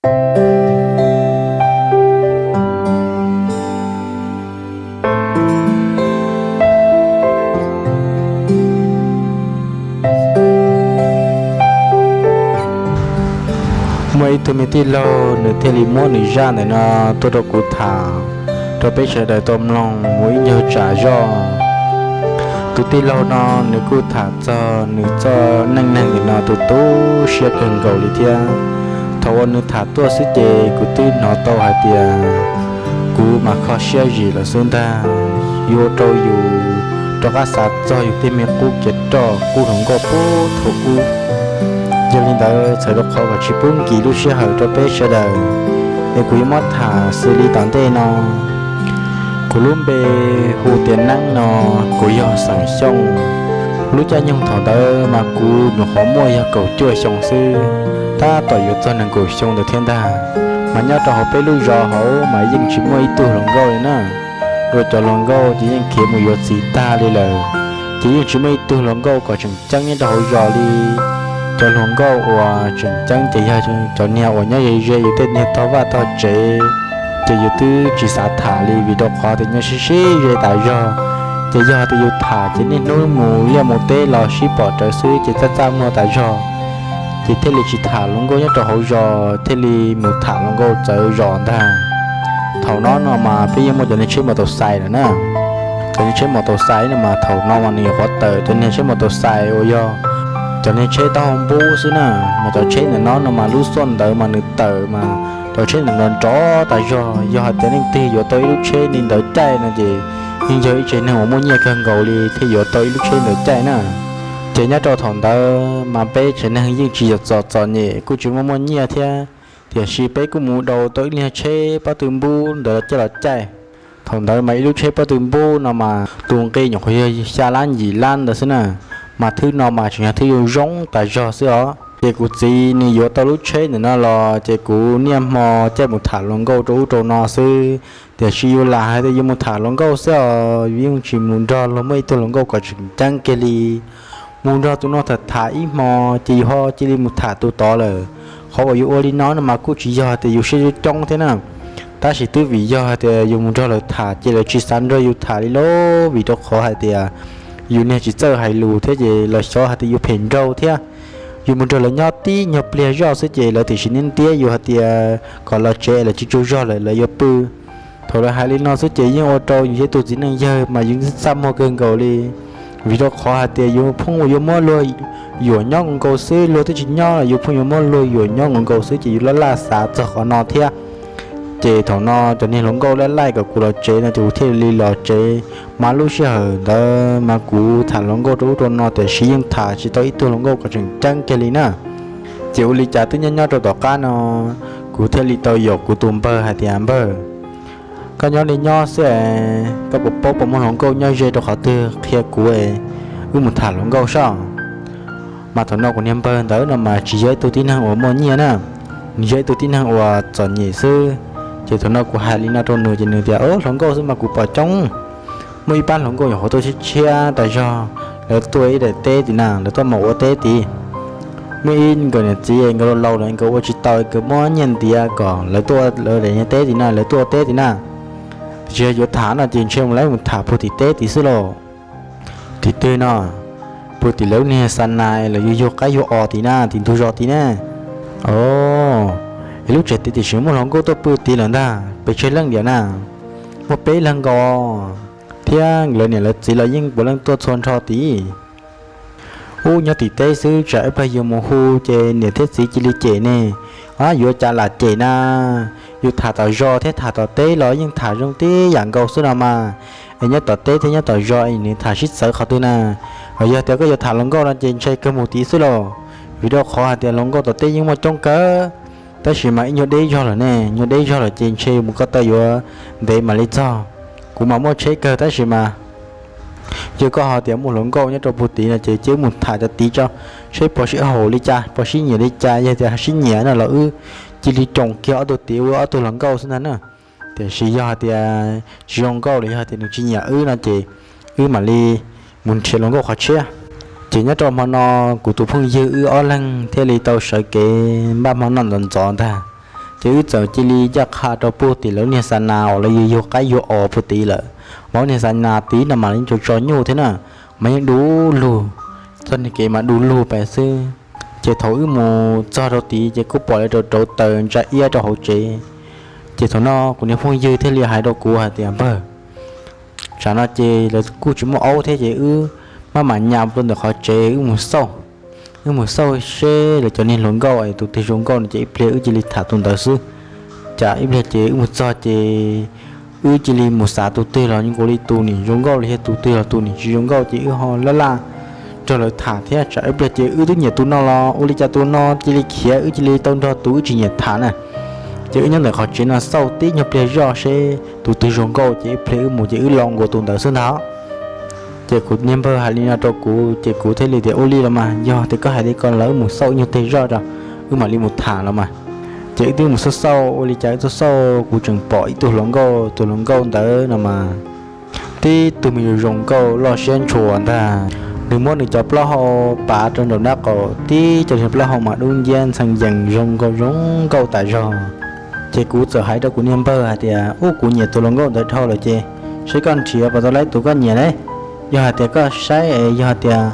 Muaj ib tug me tij laug nws thiaj li muab nws zaj ntawm no tuaj rau kuv tham rau peb sawv daws tau mloog mus ib nyuag tsam zoj. Tus tij laug no nws kuj tham txog nws txoj neej neeg ntawm no tu tu siab kawg nkaus li thiab. Thaum uas nws tham tuaj xwb ces kuv twb hnov tau hais tias kuv mas kho siab zim lawm xwb ntag. Yuav ua rau yus rov qab xav txog yus tej me qub kev roj qub hluas nkauj puag thaum ub. Yog li ntawd txhawm rau qhov uas tsis pub nkim lub sij hawm rau peb sawv daws, es kuv yuav muab tham xws li tom ntej no. Kuv lub npe hu tias Neeb no, kuv yog xeem Xyooj. Lub caij nyoog thaum ntawd mas kuv nyuam qhuav muaj yog kaum cuaj xyoo xwb, tab tom yuav txog nees nkaum xyoo ntawd thiab ntag. Mas nyob rau hauv peb lub zos hauv mas yeej tsis muaj ib tug hluas nkauj li na. Dua cov hluas nkauj ces yeej khiav mus yuav txiv tag li lawm, ces yeej tsis muaj ib tug hluas nkauj kom tseem ceeb nyob rau hauv zos li. Cov hluas nkauj uas tseem ceeb ces yog cov niag uas nyob ze ze yus tej niag tog vaj tog tsev, ces yus twb tsis xav tham li vim rau qhov tias nyob sib sib ze tas zog. Ces yog tias yus tham ces niaj hnub mus liaj mus teb los sib pom rawv xwb ces txaj txaj muag tas zog, ces thiaj li tsis tham hluas nkauj nyob rau hauv zos, thiaj li mus tham hluas nkauj txawv zos ntag. Thaum no no mas peb yeej muaj cov niag tsheb mos taus xais lawm na. Cov niag tsheb mos taus xais no mas thaum no mas nws nyuam qhuav tawm cov niag tsheb mos taus xais uas yog cov niag tsheb taub hau npub xwb na. Mas cov tsheb ntawm no no mas lub xuaj ntawd mas nws tawm mas cov tsheb ntawm no nrov tas zog. Yog hais tias leej twg yuav tau ib lub tsheb li ntawd caij no ces yeej yog ib tsev neeg uas muaj nyiaj kawg nkaus li thiaj yuav tau ib lub tsheb ntawd caij na. Ces nyob rau thaum ntawd mas peb tsev neeg yeej tsis yog txom txom nyem, kuj tsis muaj muaj nyiaj thiab, tiam sis peb kuj mus daus tau ib lub tsheb pob tw npub ntawd los coj los caij. Thaum ntawd mas ib lub tsheb pob tw npub no mas tus nqi nyuam qhuav yog xya lab yim lab ntawd xwb na, mas thwb no mas tseem yog thwb zoo zoo tas zog xwb os. Ces kuv txiv nws yuav tau lub tsheb ntawm no los ces kuv niaj hmo caij mus tham hluas nkauj rau ub rau no xwb. Tiam sis yus lam hais tias yus mus tham hluas nkauj xwb os, yus yeej tsis mus nrog luag muaj ib tug hluas nkauj kom tseem ceeb kiag li. Mus nrog tus no tham tham ib hmo ces yus ho cia li mus tham tus tod lawm. Qhov uas yus ua li no no mas kuj tsis yog hais tias yus siab coob coob thiab na, tab sis twb vim yog hais tias yus mus nrog lawv tham ces lawv tsis xav nrog yus tham li lauj, vim rau qhov hais tias yus niag tsis txawj hais lus thiab ces lawv xyov hais tias yus phem nraug thiab. Yus mus nrog lawv nyob tib nyuag pliag zoj xwb ces lawv tiam sis ntiab ntiab yus hais tias kom los tsev, lawv tsis tsaug zog lawm lawv yuav pw. Thaum lawv hais li no xwb ces yeej ua rau yus yog ib tug txiv neej yawg mas yus txaj muag kawg nkaus li, vim rau qhov hais tias yus phooj yuav muab luag yuam nyob nkaus nkaus xwb, luag twb tsis nyob los yus phooj yuav muab luag yuam nyob nkaus nkaus xwb ces yus laj laj xav txog qhov no thiab. Ces thaum no cov niag hluas nkauj laij laij kom kuv los tsev no ces kuv thiaj li los tsev. Mas lub sij hawm ntawd mas kuv tham hluas nkauj rau ub rau no tiam sis yeej tham tsis tau ib tug hluas nkauj kom tseem ceeb kiag li na. Ces ua li cas twb nyob nyob rau tom qab no, kuv thiaj li tau yaum kuv tus npawg hais tias, Npawg, koj nyob li nyob xwb es koj puas paub puas muaj hluas nkauj nyob ze rau qhov twg qhia kuv, wb mus tham hluas nkauj soj. Mas thaum no kuv niag npawg ntawd no mas tsis yog ib tug tib neeg uas muaj nyiaj na, nws yog ib tug tib neeg uas txom nyem xwb. Ces thaum no kuv hais li no rau nws ces nws tias, Hluas nkauj xwb mas kuv pom coob. Muaj ib pab hluas nkauj nyuam qhuav tuaj tshiab tshiab tas zog, lawv tuaj ib daim teb tim na, lawv tuaj mus ua teb tid. Muaj ib nkawd niam txiv nkawd laus laus lawm nkawd ua tsis tau, nkawd muab nyiaj ntiav kom lawv tuaj ua lawv daim niag teb tim na, lawv tuaj ua teb tim na. Tiam sis yog yuav tham no ces ntshe mus lawv mus tham puag tim teb tid xwb lauj. Tim twg no? Puag tim lawv niag xa nais los yug yug qaib yug os tim na, tim ntug zos tid na. Os, es lub tsev tid tiam sis muaj hluas nkauj tuaj pw tid lawm ntag, pes tsawg leej diam na? Muaj peb leeg nkaus, thiab lawv niam lawv txiv los yeej puav leej tuaj txhua nrho tid. Ub, nyob tim teb xwb tsam ib pliag yus mus hu ces niam thiab txiv cia li cem ne. Yuav cas lam cem na, yus tham tom zos thiab tham tom teb los yeej tham zoo tib yam nkaus xwb no mas. Es nyob tom teb thiab nyob tom zos es nws tham sib txawv qhov twg na? Yog tias koj yuav tham hluas nkauj no ces ntshe kawg mus tid xwb lauj, vim rau qhov hais tias hluas nkauj tom teb yeej muaj coob kawg. Tab sis mas ib nyuag deb zog lawm ne, nyuag deb zog lawm ces ntshe mus ko taw yuav ntev mam li txog. Kuv mas muaj tsheb kawg tab sis mas yog koj ho tias muaj hluas nkauj nyob rau puag tid no ces cia wb mus tham cov tid tso, seb puas sib haum li cas, puas sib nyiam li cas. Yog tias sib nyiam no los wb cia li coom kiag ob tug tid ua ob tug hluas nkauj xwb ntag na. Tiam sis yog hais tias tsis zoo nkauj los yog hais tias nws tsis nyiam wb no ces wb mam li mus nrhiav hluas nkauj qhov tshiab. Ces nyob rau hmo no, kuv tus phooj ywg wb ob leeg thiaj li tau sawv kev npaj hmo noj ntxov ntxov ntag. Ces wb txawm cia li ncaj qha rau puag tim lawv niag xa nas uas lawv yug qaib yug os puag tid lawm. Mas niag xa nas tid no mas yeej tso tso nyuj thiab na, mas yeej du lug, txoj niag kev mas du lug pes xwb. Ces thaum wb mus txog rau tid ces kuj pom lawv rauv rauv taws ntsa iab rau hauv tsev. Ces thaum no kuv niag phooj ywg thiaj li hais rau kuv hais tias, Npawg, tsam no ces lawv kuj tsis muaj aub thiab ces wb maj mam nyas rau ntawm qhov tsev wb mus xauj. Wb mus xauj seb lawv cov niag hluas nkauj es tus twg zoo nkauj no ces ib pliag wb cia li tham tus ntawd xwb. Cas ib pliag ces wb mus txog ces wb cia li mus xav tus twg los nkaus li tus nim zoo nkauj los yog tus twg los tus nim tsis zoo nkauj ces wb ho laj laj nrog lawv tham thiab. Tsam ib pliag ces wb twb nyiam tus no los ua li cas tus no cia li khiav, wb cia li tau nrog tus wb tsis nyiam tham na. Ces wb nyob ntawm qhov tsev no xauj tib nyuag pliag zoj seb tus twg zoo nkauj ces ib pliag wb mus ces wb lo nkaus tus ntawd xwb ntag. Ces kuv niag npawg hais li no rau kuv ces kuv thiaj li tias, Ua li los mas, yog tias koj hais li ko los wb mus xauj ib nyuag pliag zoj tso, wb mam li mus tham los mas. Ces wb twb mus xauj xauj, ua li cas wb tuaj xauj kuv tseem pom ib tug hluas nkauj, tus hluas nkauj ntawd no mas tib tug me nyuam zoo nkauj loj siab ntshua ntag. Nws muab nws cov plaub hau pav rau nraum nraub qaum, tib co niag plaub hau mas dub nciab ntxhee yees zoo nkauj zoo nkauj tas zog. Ces kuv txawm hais rau kuv niag npawg hais tias, Ub, kuv nyiam tus hluas nkauj ntawd dhau lawm ces saib koj nrhiav puas tau laib tus koj nyiam ne. Yog hais tias koj saib es yog hais tias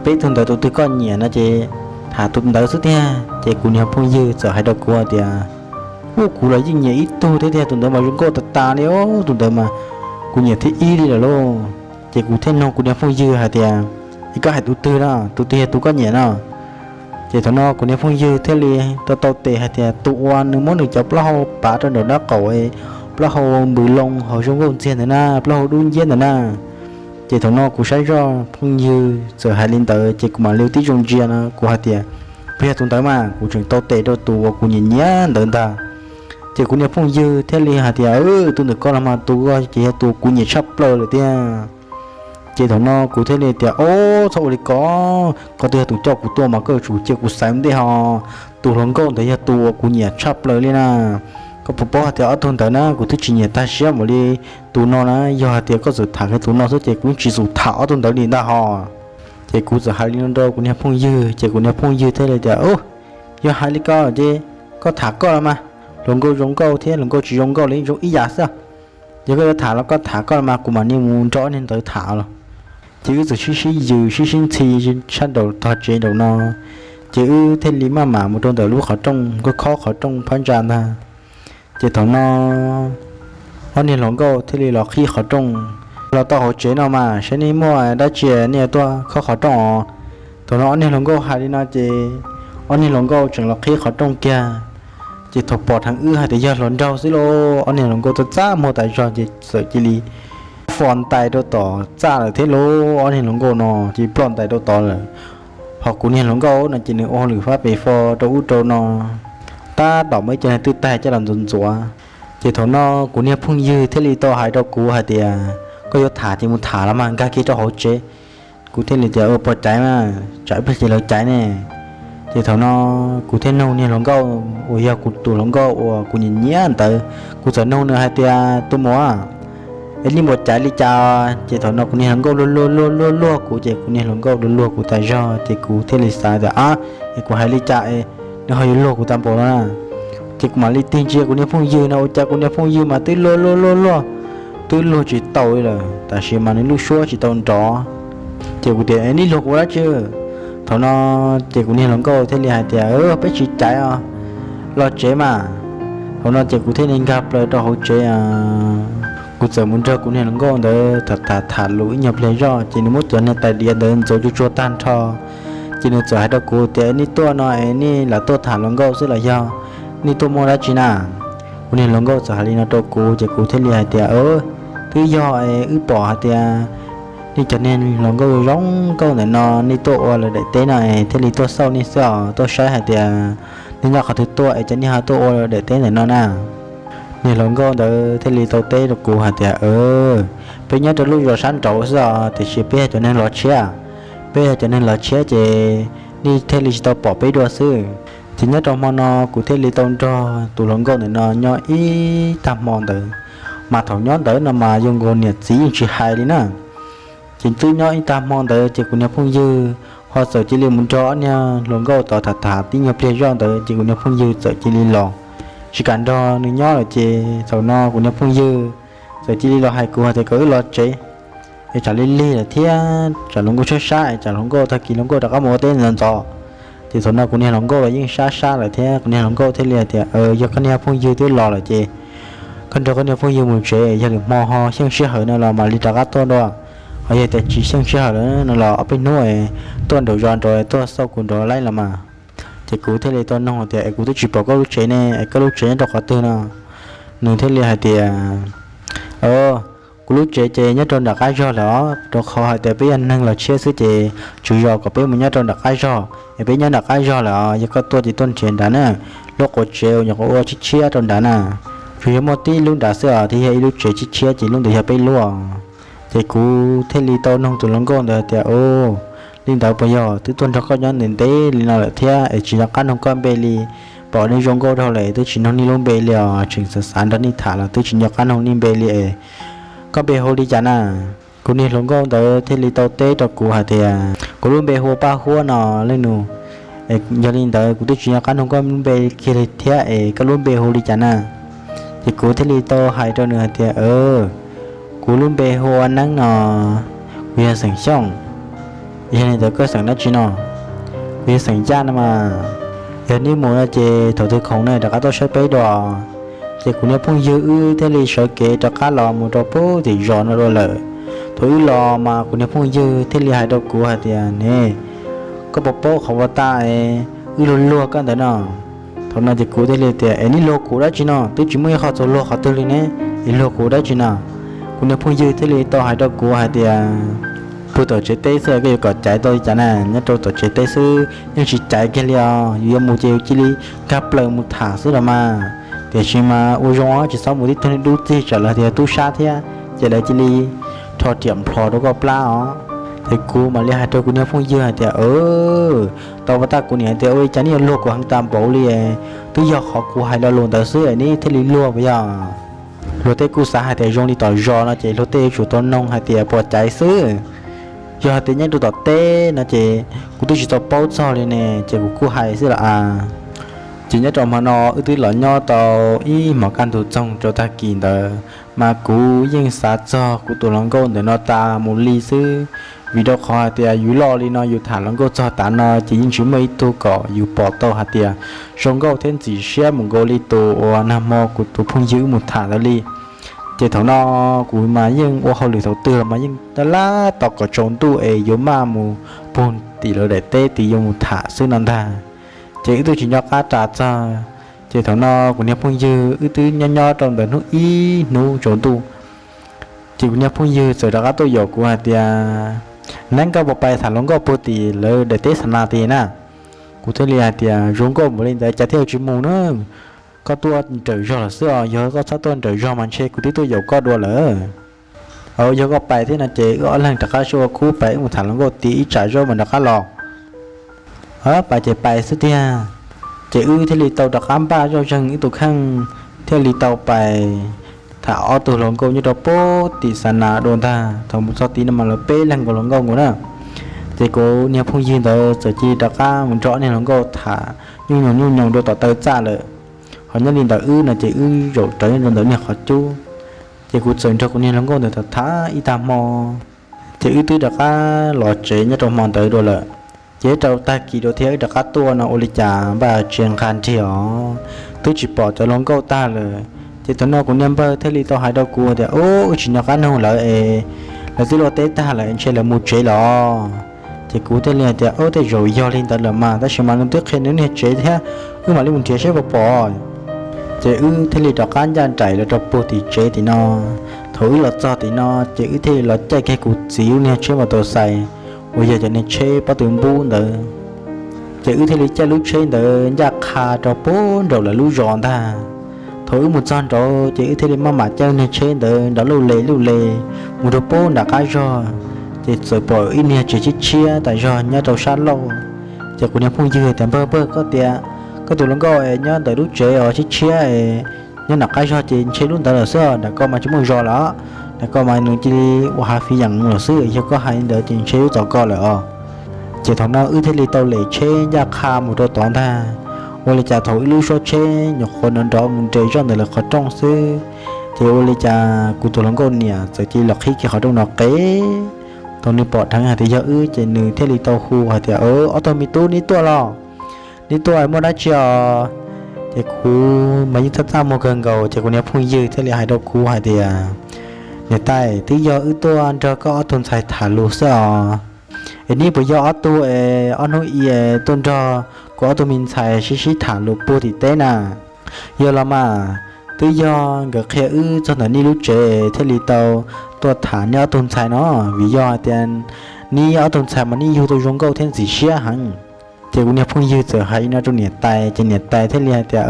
peb tug ntawd tus twg koj nyiam no ces tham tus ntawd xwb tiag. Ces kuv niag phooj ywg txawm hais rau kuv hais tias, Ub, kuv los yeej nyiam ib tug thiab tiag, tus ntawd mas zoo nkauj tas tas li os, tus ntawd mas kuv nyiam thib ib li lawm lauj. Ces kuv thiaj nug kuv niag phooj ywg hais tias, Es koj hais tus twg no, tus twg yog tus koj nyiam no? Ces thaum no kuv niag phooj ywg thiaj li tau tau tes hais tias, Tus uas nws muab nws cov plaub hau pav rau nraum nraub qaum, plaub hau npws loo ho zoo nkauj ntxiag ntawd na, plaub hau dub nciab ntawd na. Ces thaum no kuv saib zoj phooj ywg txawm hais li ntawd ces kuv mam li tib zoo ntsia no kuv hais tias, Puas yog tus ntawd mas? Kuv tseem tau tes rau tus uas kuv nyiam nyiam ntawd ntag. Ces kuv niag phooj ywg thiaj li hais tias, Tus ntawm koj los mas tus ko ces yog tus kuv nyiam tshaj plaws lawm tiag. Ces thaum no kuv thiaj li tias, Ob, txhob ua li ko, koj twb yog tus coj kuv tuaj mas koj yuav tsum cia kuv xaiv ua ntej ho. Tus hluas nkauj ntawd yog tus uas kuv nyiam tshaj plaws li na. Koj puas paub hais tias ob tug ntawd na kuv twb tsis nyiam tag siab npaum li tus no na, yog hais tias koj txawm tham kiag tus no xwb ces kuv yeej tsis xav tham ob tug ntawd li ntag ho. Ces kuv txawm hais li no rau kuv niag phooj ywg ces kuv niag phooj ywg thiaj li tias, Ub, yog hais li ko ces koj tham koj los mas, hluas nkauj zoo nkauj thiab hluas nkauj tsis zoo nkauj los yeej zoo ib yam xwb. Yog koj yuav tham los koj tham koj los mas, kuv mam li mus nrog ob niag ntawd tham los. Ces wb txawm sib sib yws sib sib ntxhi sab nraum tog tsev nraum no, ces wb thiaj li maj mam mus rau ntawm lub qhov rooj, khob qhov rooj phab ntsa ntag. Ces thaum no ob niag hluas nkauj thiaj li los qhib qhov rooj, Los tau hauv tsev no mas saib nej muaj dab tsi nej tuaj khob qhov rooj os. Thaum no ob niag hluas nkauj hais li no ces ob niag hluas nkauj tseem los qhib qhov rooj kiag. Ces thaum pom dheev wb hais tias yog hluas nraug xwb lauj, ob niag hluas nkauj txaj txaj muag tas zog ces txawm cia li fo ntais rau tom txaj lawm thiab lauj. Ob niag hluas nkauj no ces ploj ntais rau tod lawm, ho kuv niag hluas nkauj no ces nws ua hauj lwm fab pes fo rau ub rau no, tab tom muaj ib co niag twj taig coj los ntxuav ntxuav. Ces thaum no kuv niag phooj ywg thiaj li tau hais rau kuv hais tias, Koj yuav tham ces mus tham los mas, nkag kiag rau hauv tsev. Kuv thiaj li tias, Ua puas caiv mas, tsam ib pliag ces lawv caiv ne. Ces thaum no kuv thiaj nug niag hluas nkauj uas yog kuv tus hluas nkauj uas kuv nyiam nyiam ntawd, kuv txawm nug nws hais tias, Tus muam, es nej puas caiv li cas? Ces thaum no kuv niag hluas nkauj luag luag luag luag luag kuv, ces kuv niag hluas nkauj luag luag kuv tas zog, ces kuv thiaj li xav tias, Ab, es kuv hais li cas es nws ho yuav luag kuv tag npaum no na? Ces kuv mam li tig ntsia kuv niag phooj ywg no, ua cas kuv niag phooj ywg mas twb luag luag luag luag, twb luag tsis tau li lawm, tab sis mas nws lub suab tsis tau nrov. Ces kuv tias, Nej luag kuv dab tsi? Thaum no ces kuv niag hluas nkauj thiaj li hais tias, Peb tsis caiv os, los tsev mas. Thaum no ces kuv thiaj li nkag plaws rau hauv tsev. Kuv txawm mus nrog kuv niag hluas nkauj ntawd tham tham tham lus ib nyuag pliag zoj, ces nws muab cov niag tais diav ntawd ntxuav tsuag tsuag tag nrho. Ces nws txawm hais rau kuv tias, Nej tuaj no es nej lam tuaj tham hluas nkauj xwb los yog nej tuaj muaj dab tsi na? Kuv niag hluas nkauj txawm hais li no rau kuv, ces kuv thiaj li hais tias, Twb yog es wb pom hais tias nej cov niag hluas nkauj zoo nkauj ntawm no, nej tuaj ua lawv daim teb no es thiaj li tuaj xauj nej xwb os, tuaj saib hais tias nej nyob qhov twg tuaj es cas nej ho tuaj ua lawv daim teb ntawm no na. Niag hluas nkauj ntawd thiaj li tau teb rau kuv hais tias, Peb nyob rau lub zos sab nraud xwb os, tiam sis peb yog cov neeg lov tshiab. Peb yog cov neeg lov tshiab ces nej thiaj li tsis tau pom peb dua xwb. Ces nyob rau hmo no kuv thiaj li tau nrog tus hluas nkauj ntawm no nyob ib tag hmo ntawd. Mas thaum nyob ntawd no mas yus nkaus niam txiv yeej tsis hais li na. Ces twb nyob ib tag hmo ntawd ces kuv niag phooj ywg ho txawm cia li mus nrog ob niag hluas nkauj tod tham tham tib nyuag pliag zoj ntawd ces kuv niag phooj ywg txawm cia li los. tsis kam nrog nws nyob lawm ces thaum no kuv niag phooj ywg txawm cia li los hais kuv hais tias kom wb los tsev es tsam li lig lawm thiab tsam hluas nkauj sab sab es tsam hluas nkauj tag kis hluas nkauj rov qab mus ua teb ntxov ntxov. Ces thaum no kuv niag hluas nkauj los yeej sab sab lawm thiab kuv niag hluas nkauj thiaj li hais tias, Yog koj niag phooj ywg twb los lawm ces koj nrog koj niag phooj ywg mus tsev, yog lwm hmo ho xyeej sij hawm no los mam li rov qab tuaj dua. Ho yog tias tsis xyeej sij hawm lawm no los ob peb hnub tuaj nraum zos nraud tuaj xauj kuv nraud laib los mas. Ces kuv thiaj li tau noog tias, Es kuv twb tsis pom koj lub tsev ne, es koj lub tsev nyob rau qhov twg no? Nws thiaj li hais tias, Kuv lub tsev ces nyob rau nram qab zog lawm os, rau qhov hais tias peb yog neeg los tshiab xwb ces tswv zos kom peb mus nyob rau nram qab zog es peb nyob nram qab zog lawm os, yog koj tuaj ces tuaj nrhiav nrad na. Lub quav tsev uas nyuam qhuav ua tshiab tshiab rau nrad na, tsuas yog muaj tib lub nrad xwb os, thiab yog ib lub tsev tshiab tshiab ces lub ntawd yog peb lub. Ces kuv thiaj li tau noog tus hluas nkauj ntawd tias, Ua li ntawd puas yog twb tuaj nrog koj nyob ntev ntev li no lawm thiab es tsis nco qab noog koj npe li, pom nej zoo nkauj dhau lawm twb tsis noog nej lub npe li os, tseem xav xav nrog nej tham los twb tsis nco qab noog nej npe li es koj npe hu li cas na? Kuv niag hluas nkauj ntawd thiaj li tau teb rau kuv hais tias, Kuv lub npe hu ua Paj Huab no leej nus. Yog li ntawd kuv twb tsis nco qab noog koj lub npe kiag li thiab es koj lub npe hu li cas na? Ces kuv thiaj li tau hais rau nws hais tias, Kuv lub npe hu ua Neeb no, kuv yog xeem Xyooj. Yog li ntawd koj xeem dab tsi no? Kuv yog xeem Yaj no mas. Yog nej mus no ces thaum twg khoom no rov qab tuaj saib peb dua. Ces kuv niag phooj ywg wb thiaj li sawv kev rov qab los mus rau pem tim zos no dua lawm. Thaum wb los mas kuv niag phooj ywg thiaj li hais rau kuv hais tias, Ne, koj puas paub qhov uas tas wb luag luag koj ntawd no? Thaum no ces kuv thiaj li tias, Es nej luag kuv dab tsi no? Twb tsis muaj ib qho txaus luag qhov twg li ne, es luag kuv dab tsi no? Kuv niag phooj ywg thiaj li tau hais rau kuv hais tias, Pw tom tsev teb xwb koj yuav kom caiv tau li cas na? Nyob rau tom tsev teb xwb yeej tsis caiv kiag li os, yus yuav mus ces yus cia li nkag plaws mus tham xwb los mas. Tiam sis mas ua zoo tsis txhob mus tib tug neeg dub txig tsam lawv tias tub sab thiab ces lawv cia li rho riam nplhos rau koj plab os. Ces kuv mam li hais rau kuv niag phooj ywg hais tias, Tau pas tag kuv niam hais tias, Ua li cas nej yuav luag kuv heev tas npaum li? Twb yog qhov kuv hais lo lus ntawd xwb es nej thiaj li luag puas yog? Luag tej kuj xav hais tias zoo li tom zos no ces luag tej yuav tsum tau noog hais tias puas caiv xwb. Yog hais tias nyob rau tom teb no ces kuv twb tsis tau paub txog li ne, ces kuv kuj hais xwb los as. Ces nyob rau hmo no wb twb los nyob tau ib hmos kaj ntug txoog rau tag kis ntawd, mas kuv yeej xav txog kuv tus hluas nkauj ntawm no tas mus li xwb. Vim rau qhov hais tias yus loj li no yus tham hluas nkauj txog tav no ces yeej tsis muaj ib tug kom yus pom tau hais tias zoo nkauj thiab ntxim siab mus nkaus li tus uas nag hmo kuv tus phooj ywg wb mus tham ntawd li. Ces thaum no kuv mas yeej ua hauj lwm thaum twg los mas yeej tab lab tos kom tsaus ntuj es yuav maj mus puag tim lawv daim teb tid yuav mus tham xwb no ntag. Ces wb twb tsis nco qab ras txog. Ces thaum no kuv niag phooj ywg wb twb nyob nyob rau ntawd hnub ib hnub tsaus ntuj, ces kuv niag phooj ywg txawm rov qab tuaj yaum kuv hais tias, Neeb, koj puas pais tham hluas nkauj puag tim lawv daim teb xa nas tid na? Kuv thiaj li hais tias, Zoo nkauj npaum li ntawd cas thiaj tsis mus na? Koj tuaj nrawm zog lawm xwb os, yog koj txhob tuaj nrawm zog mas ntshe kuv twb tuaj yaum koj dua lawm. Yog koj pais thiab no ces wb ob leeg rov qab sib ua khub pais wb mus tham hluas nkauj tid ib tsam zaub mam rov qab los. Pais ces pais xwb tiag. Ces wb thiaj li tau rov qab npaj zoj zeeg wb tus kheej, thiaj li tau pais tham ob tug hluas nkauj nyob rau puag tim xa nas dua ntag. Thaum mus txog tid no mas lawv peb leeg nkaus hluas nkauj nkaus na. Ces kuv niag phooj ywg ntawd txawm cia li rov qab mus nrog niag hluas nkauj tham nyuj nyoos nyuj nyoos rau tom taw txaj lawm. Ho nyob li ntawd wb no ces wb zaum rawv nyob rau ntawm niag qhov cub. Ces kuv txawm nrog kuv niag hluas nkauj ntawd tham tham ib tag hmo, ces wb twb rov qab los tsev nyob rau hmo ntawd dua lawm. Ces rau tag kis dua thiab wb rov qab tuaj no ua li cas npaj tsis nqa nrig os, twb tsis pom cov hluas nkauj tag lawm. Ces thaum no kuv niag npawg thiaj li tau hais rau kuv tias, Ub, wb tsis nco qab noog lawv es, lawv twb luaj teb tag lawm ntshe lawv mus tsev los. Ces kuv thiaj li hais tias, Ub, tej zaum yog li ntawd lawm mas, tab sis mas nws twb qhia nws niag tsev thiab, wb mam li mus nrhiav saib puas pom. Ces wb thiaj li rov qab ncaj nraim los rau puag tim tsev tim no. Thaum wb los txog tim no, ces wb thiaj li los caij kiag kuv txiv lub niag tsheb mos taus xais uas yog cov niag tsheb pob tw npub ntawd. Ces wb thiaj li caij lub tsheb ntawd ncaj qha rau puag nraum lawv lub zos ntag. Thaum wb mus txog nraud ces wb thiaj li maj mam caij niag tsheb ntawd nrov luj le luj le mus rau puag nram qab zog, ces txawm pom ib niag tsev tshiab tshiab tas zog nyob rau sab laug. Ces kuv niag phooj ywg tias, Npawg, npawg, koj tias koj tus hluas nkauj es nyob ntawm lub tsev os tshiab tshiab es nyob nram qab zog ces ntshe lub ntawd lawm xwb os, nram ko mas tsis muaj zos lawm. Nram ko mas nws cia li ua hav fiv yeem lawm xwb, yog koj hais li ntawd ces ntshe lub tom ko lawm os. Ces thaum no wb thiaj li tau lem tsheb ncaj qha mus rau tod ntag. Ua li cas thaum wb lub suab tsheb nyuam qhuav nrov nrov mus nres zoj ntawm lawv qhov rooj xwb, ces ua li cas kuv tus hluas nkauj niam txawm cia li los qhib kiag qhov rooj no qev. Thaum nws pom dheev hais tias yog wb ces nws thiaj li tau hu hais tias, Ob tug me tub, neb tuaj los? Neb tuaj muaj dab tsi os? Ces kuv mas yeej txaj txaj muag kawg nkaus, ces kuv niag phooj ywg thiaj li hais rau kuv hais tias, Niam tais, twb yog wb tuaj nrog koj ob tug ntxhais tham lus xwb os. Es neb puas yog ob tug es ob hnub i tuaj nrog kuv ob tug me ntxhais sib sib tham lus puag tim teb na? Yog los mas, twb yog nkawd qhia wb txog ntawm nej lub tsev thiaj li tau tuaj tham neb ob tug ntxhais no, vim yog hais tias neb ob tug ntxhais mas neb yug tau zoo nkauj thiab ntxim siab heev. Ces kuv niag phooj ywg txawm hais li no rau niam tais, ces niam tais thiaj li hais tias,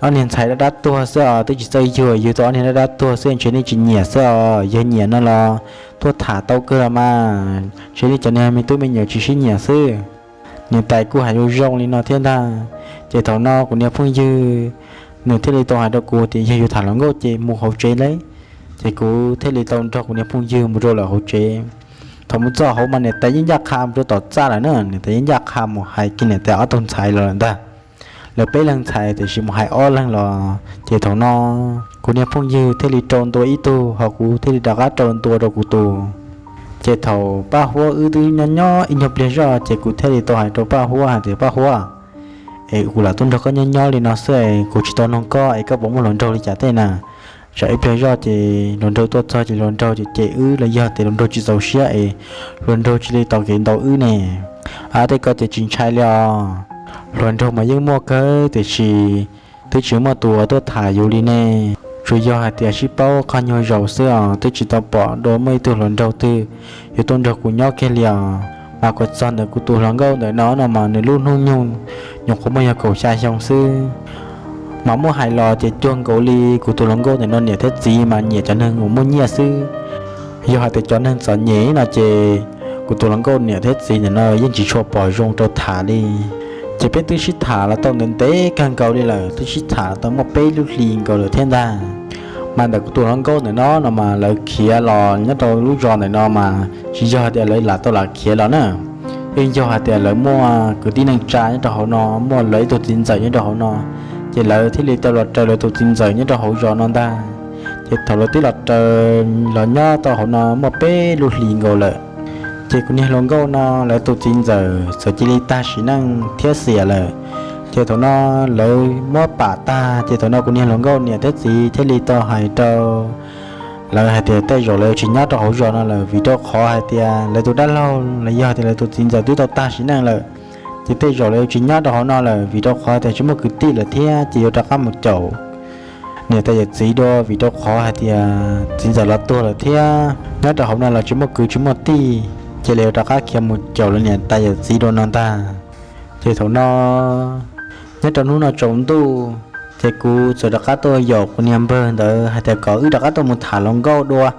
Ob niag ntxhais dab dab tuag xwb os, twb tsis txawj yug, yug tau ob niag dab dab tuag xwb, ntshe nej tsis nyiam xwb os. Yog nyiam no los tuaj tham tau kawg los mas, ntshe nej cov niag me tub me nyuam tsis sib nyiam xwb. Niam tais kuj hais zoo zoo li no thiab ntag. Ces thaum no kuv niag phooj ywg nws thiaj li tau hais rau kuv tias yog yuav tham hluas nkauj ces mus hauv tsev lauj. Ces kuv thiaj li tau nrog kuv niag phooj ywg mus rau lawm hauv tsev. Thaum mus txog hauv mas niam tais yeej ncaj qha mus rau tom txaj lawm na, niam tais yeej ncaj qha mus hais kiag niam tais ob tug ntxhais los lawm ntag. Lawv peb leeg ntxhais tiam sis mus hais ob leeg los, ces thaum no kuv niag phooj ywg thiaj li rau ntua ib tug, ho kuv thiaj li rov qab rau ntua rau kuv tus. Ces thaum Paj Huab wb twb nyob nyob ib nyuag pliag zoj, ces kuv thiaj li tau hais rau Paj Huab hais tias, Paj Huab, es kuv lam tuaj nrog koj nyob nyob li no xwb es kuv tsis tau noog koj es koj puas muaj hluas nraug li cas tej na? Tsam ib pliag zoj ces hluas nraug tuaj txog ces hluas nraug cem cem wb los yog tias hluas nraug tsis txaus siab es hluas nraug cia li tau kev ntaus wb ne. Ab, tej ko ces tsis ntshai li os. Hluas nraug mas yeej muaj kawg tiam sis twb tsis muaj tus uas tuaj tham yus li ne. Tsuas yog hais tias sib paub qhov nyuag zaus xwb os, twb tsis tau pom dua muaj ib tug hluas nraug twg yuav tuaj nrog kuv nyob kiag li os. Mas kuv txog ntawm kuv tus hluas nkauj ntawm no no mas nws lub hnub nyoog nyuam qhuav muaj yog kaum xya xyoo xwb. Mas muab hais los ces cuag nkaus li kuv tus hluas nkauj ntawm no niam thiab txiv mas nyiam cov neeg uas muaj nyiaj xwb. Yog hais tias cov neeg txom nyem no ces kuv tus hluas nkauj niam thiab txiv ntawm no yeej tsis tshua pom zoo rau tham li. Ces peb twb sib tham los tau ntev ntev kawg nkaus li lawm, twb sib tham los tau muaj peb lub hlis nkaus lawm thiab ntag. Mas ntawm kuv tus hluas nkauj ntawm no no mas lawv khiav los nyob rau lub zos ntawm no mas tsis yog hais tias lawv lam tau lam khiav los na. Yeej yog hais tias lawv muaj kwv tij neej tsa nyob rau hauv no, muaj lawv ib tug txiv ntxawm nyob rau hauv no, ces lawv thiaj li tau los raws lawv tus txiv ntxawm nyob rau hauv zos no ntag. Ces thaum lawv twb los raws los nyob tau hauv no muaj peb lub hlis nkaus lawm, ces kuv niag hluas nkauj no lawv tus txiv ntxawm txawm cia li tag sim neej thiab xiam lawm. Ces thaum no lawv muab pam tag, ces thaum no kuv niag hluas nkauj niam thiab txiv thiaj li tau hais rau lawv hais tias tej zaum lawv tsis nyob rau hauv zos no lawm, vim rau qhov hais tias lawv tus dab laug los yog tias lawv tus txiv ntxawm twb tau tag sim neej lawm. Ces tej zaum lawv tsis nyob rau hauv no lawm, vim rau qhov tias tsis muaj kwv tij lawm thiab, ces yuav rov qab mus caum niam tais yawm txiv dua, vim rau qhov hais tias txiv ntxawm los tuag lawm thiab nyob rau hauv no los tsis muaj kwv tsis muaj tij, ces lawv yuav rov qab khiav mus caum lawv niam tais yawm txiv dua no ntag. Ces thaum no nyob rau hnub no tsaus ntuj, ces kuv txawm rov qab tuaj yaum kuv niag npawg ntawd hais tias kom wb rov qab tuaj mus tham hluas nkauj dua,